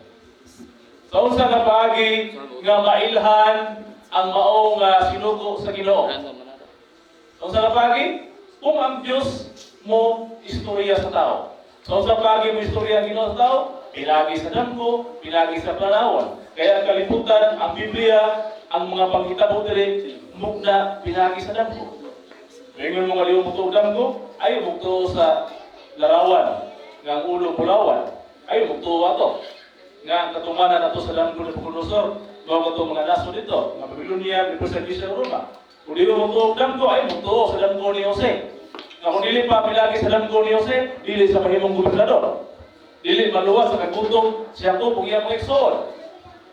Sa unsa nga paagi nga mailhan ang mao nga sinugo sa Ginoo? Sa unsa nga paagi? Kung ang Dios mo istorya sa tao. Sa unsa paagi mo istorya ang Ginoo sa tao? Pinagi sa damgo, pinagi sa panawon. Kaya ang kalibutan, ang Biblia, ang mga panghitabo diri mugna pinagi sa damgo. Ingon mo nga di mo tuo damgo, ay mo tuo sa larawan nga ang ulo bulawan. Ay mo tuo ato nga ang katumanan nato sa damgo ni Nabucodonosor, mao kato mga nasod dito, nga Babylonia, before sa Greece ug Roma. Kung di mo tuo damgo, ay mo tuo sa damgo ni Jose. Nga kung dili pa pinagi sa damgo ni Jose, dili sa mahimong gobernador. Dili maluwas sa kagutom si Jacob ug iyang mga igsoon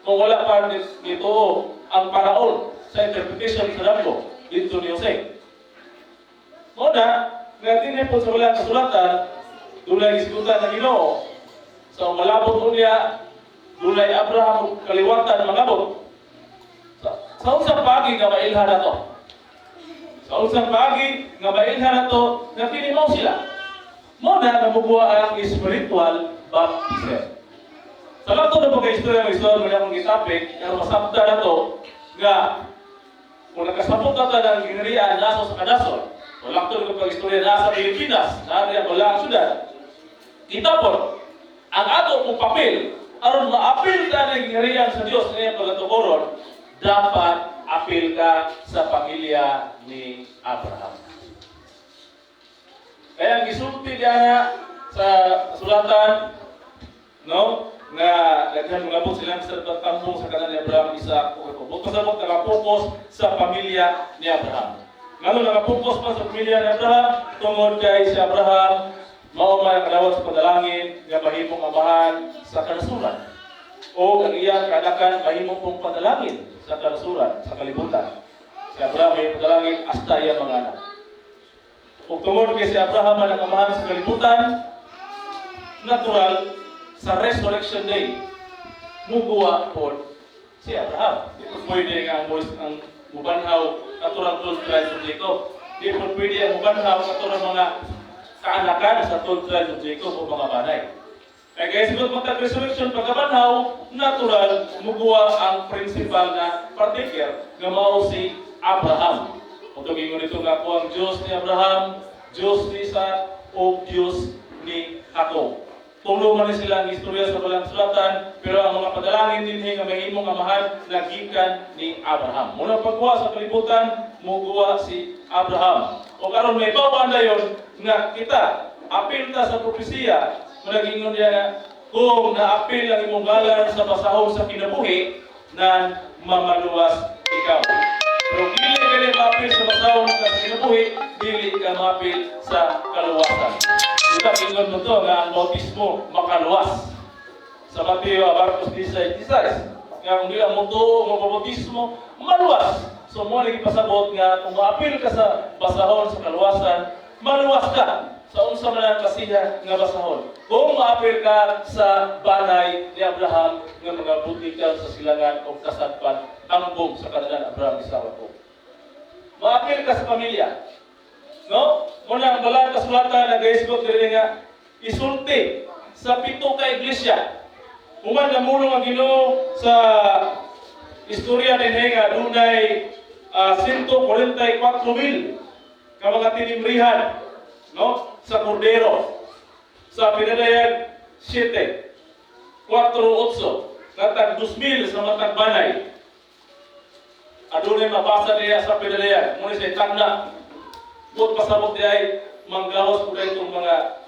kung wala pa nito ang paraon sa interpretation sa damgo dito ni Jose. Mao na, nga dinhi po sa balaan kasulatan, dunay gisgutan ng Ginoo. So malabot unya, dunay Abraham ug kaliwatan mangabot. Sa unsang paagi nga mailhan na to? Sa unsang paagi nga mailhan na to nga kini mao sila? Mao na nga mubuha ang spiritual baptism. Sa lato na pagka istorya ng istorya mo akong gitapik, pero masabta na to nga kung nakasabot na ta ng gingharian laso sa kadason, wala to ng pag-istorya na sa Pilipinas, na wala ang syudad. Kita po, ang ato kong papel, aron maapil ka ng gingharian sa Dios ngayong pagkatukoron, dapat apil ka sa pamilya ni Abraham. Kaya ang gisulti niya sa kasulatan, no, nga daghan mga bot sila sa tambong sa kanan ni Abraham, Isaac ug Jacob. Buot pasabot nakapokus sa pamilya ni Abraham. Ngano nakapokus pa sa pamilya ni Abraham? Tungod kay si Abraham mao man ang kadawat sa panalangin nga mahimong amahan sa kanasuran. O ang iyang kaanakan mahimo pong panalangin sa kanasuran, sa kalibutan. Si Abraham may panalangin hasta iyang mga anak. Ug tungod kay si Abraham man ang amahan sa kalibutan, natural sa Resurrection Day, muguwa po si Abraham. Di po pwede nga ang mubanhaw naturang 12 tribes of Jacob. Di po pwede ang mubanhaw naturang mga kaanakan sa 12 tribes of Jacob o mga banay. Kaya guys, kung matag resurrection pagkabanhaw, natural muguwa ang principal na partaker nga mao si Abraham. Kung ingon ito nga ako ang Diyos ni Abraham, Diyos ni Isaac, o Diyos ni Jacob. Tulo man ni sila ang istorya sa balang sulatan, pero ang mga padalangin dinhi nga mahimong amahan nagikan ni Abraham. Muna pagkuha sa kalibutan, muguwa si Abraham. O karon may bawaan dayon nga kita apil ta sa propesiya, muna gingon niya nga kung naapil ang imong ngalan sa basahon sa kinabuhi, nan mamaluwas ikaw. Pero dili ka ni maapil sa basahon sa kinabuhi, dili ka maapil sa kaluwasan. Kita ingon mo to nga ang bautismo makaluwas. Sa Mateo, Marcos 16, 16, nga kung dili ang mutuo mo bautismo, maluwas. So mo lagi pasabot nga kung maapil ka sa basahon sa kaluwasan, maluwas ka sa unsa man ang klasiha nga basahon. Kung maapil ka sa banay ni Abraham nga mga ka sa silangan o kasadpan tambong sa kanalan Abraham, Isaac, Jacob. Maapil ka sa pamilya. No? Muna ang balaan kasulatan nagaisgot diri nga isulti sa pito ka iglesia. Human namulong ang Ginoo sa istorya dinhi nga dunay 144,000 ka mga tinimrihan, no, sa kordero. Sa pinadayag 7 4 8 natag 2,000 sa matag banay. Adunay mabasa niya sa pinadayag. Muna siya tanda. Buot pasabot diay manggawas po itong mga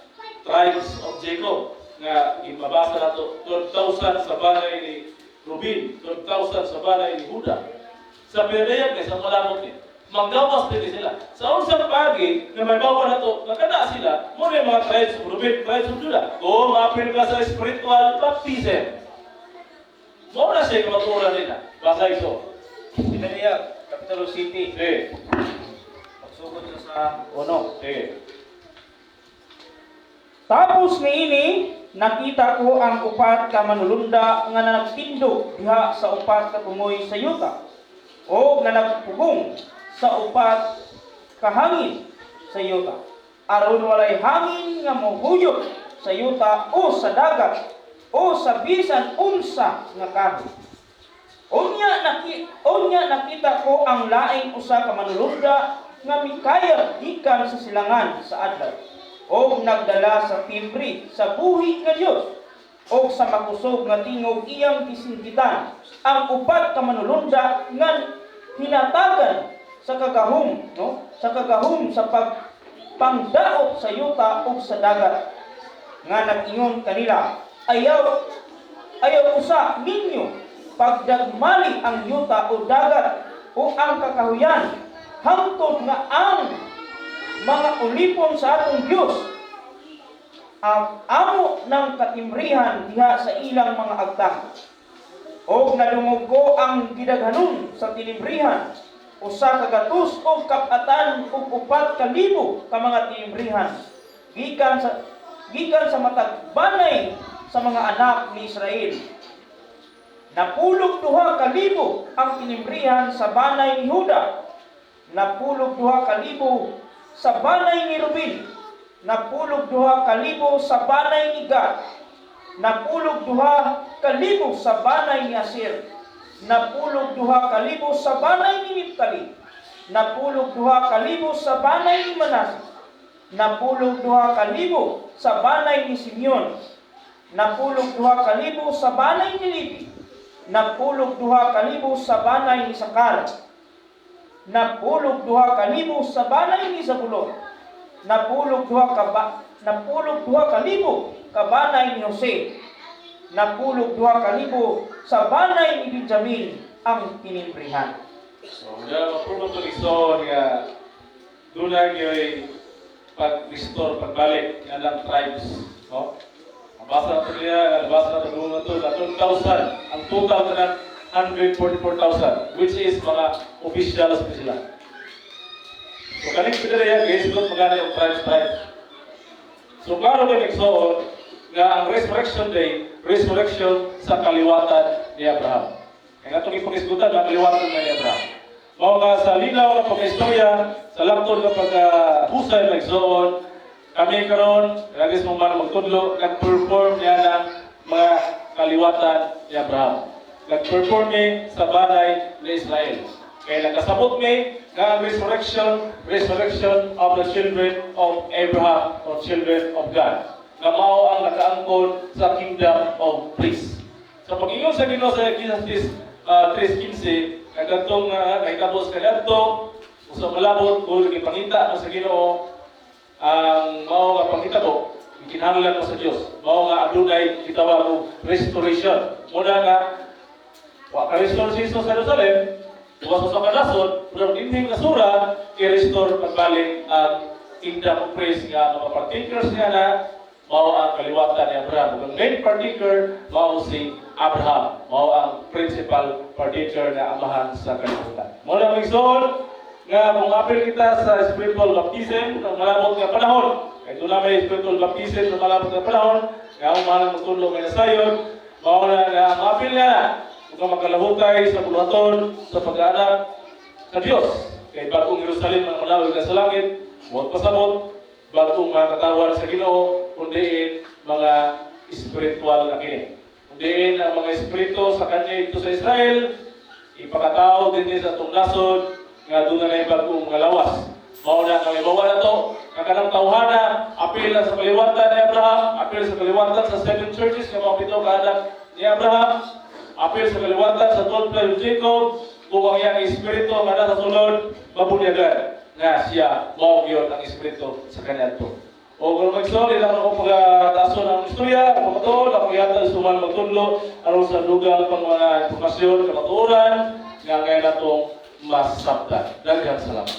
tribes of Jacob nga imabasa nato 12,000 sa balay ni Ruben, 12,000 sa balay ni Judah. Sa pinadayag kay sa malabot ni manggawas din sila. Sa unsang pagi nga may bawa nato nga kada sila mo yung mga tribes of Ruben, tribes of Judah. Kung maapil ka sa spiritual baptism, mo na siya kamatuoran nila. Basa iso. Pinadayag, Kapitulo City, Sige. pagsugod sa uno. Sige. Tapos niini, nakita ko ang upat ka manulunda nga nagtindog diha sa upat ka tungoy sa yuta. O nga nagpugong sa upat kahangin sa yuta, aron walay hangin nga mohuyop sa yuta o sa dagat o sa bisan unsa nga kahoy. Unya nakita ko ang laing usa ka manulunda nga mikayab gikan sa silangan sa adlaw og nagdala sa timbre sa buhi nga Dios, og sa makusog nga tingog iyang gisinggitan ang upat ka manulunda nga hinatagan sa kagahom, no, sa kagahom sa pagpangdaot sa yuta ug sa dagat, nga nag-ingon kanila, "Ayaw, ayaw usa ninyo pagdagmali ang yuta o dagat o ang kakahuyan hangtod nga ang mga ulipon sa atong Dios ang amo ng katimbrihan diha sa ilang mga agtang." Og nadungog ko ang gidaghanon sa tinimbrihan, 104,000 ka mga tinimbrihan gikan sa matag banay sa mga anak ni Israel. 92,000 ang tinimbrihan sa banay ni Juda. 92,000 sa banay ni Ruben. 92,000 sa banay ni Gad. 92,000 sa banay ni Aser. 92,000 sa banay ni Neptali. 92,000 sa banay ni Manase. 92,000 sa banay ni Simeon. 92,000 sa banay ni Levi. 92,000 sa banay ni Isakar. 92,000 sa banay ni Zabulon. 92,000 ka banay ni Jose. 92,000 sa banay ni Benjamin ang tinimbrihan. So, nga maprubo to igsoon nga duna gyoy pag-restore, pagbalik nga lang tribes, no? Mabasa nato niya, nabasa nato mga to, na 12,000, ang total na 144,000, which is mga officials pa sila. So, kaning pila niya, guys, doon magana yung tribes tribes. So, klaro kay igsoon nga ang resurrection day, resurrection sa kaliwatan ni Abraham. Kaya nga itong ipag-isgutan, ang kaliwatan ni Abraham. Mao nga sa linaw nga pagkaistorya, sa langtod nga pagkahusay ng igsoon, kami karon, lagi sa mga magtudlo, nag-perform niya ng mga kaliwatan ni Abraham. Nag-perform ni sa banay ni Israel. Kaya nagkasabot mi nga ang resurrection, resurrection of the children of Abraham or children of God, nga mao ang nakaangkon sa kingdom of priests. Sa pag-ingon sa Ginoo sa Ecclesiastes 3:15, nga kadtong nahitabo sa kaniadto, usa malabot kung gipangita mo sa Ginoo ang mao nga panghitabo, kinahanglan mo sa Dios. Mao nga adunay gitawag og restoration. Muna nga wa ka restore si Jesus sa Jerusalem, wa sa kadasod, pero dinhi nga sura i-restore pagbalik ang kingdom of priests nga mga partakers niya na mao ang kaliwatan ni Abraham. Ug ang main partaker mao si Abraham. Mao ang principal partaker na amahan sa kalibutan. Mao na, mga igsoon, nga kung apil kita sa spiritual baptism ng malabot nga panahon. Kay doon may spiritual baptism ng malabot nga panahon, nga ang mahal magtudlo may nasayon, mao na nga ang apil niya ug ang makalahutay sa buluhaton sa pag-anak sa Dios. Kay bagong Jerusalem ang manawag na sa langit, buot pasabot, bagong mga katawan sa Ginoo, kundiin mga spiritual na kini. Kundiin ang mga espiritu sa kanya ito sa Israel, ipakatao din sa atong nasod, nga doon na bagong mga lawas. Mao na kami bawa na to, nga kanang tawhana, apil na sa kaliwatan ni Abraham, apil sa kaliwatan sa seven churches, nga mga pito ka anak ni Abraham, apil sa kaliwatan sa 12 tribe of Jacob, kung ang iyang espiritu nga nasa sulod, mabunyagan nga siya mao gyud ang espiritu sa kanya to. O kung magsuol, ilang ako pagkataso ng istorya, kung matuod, ako yata suman magtudlo, aron sa dugang pang mga impormasyon, kamatuoran, nga ngayon natong masabtan. Daghang salamat.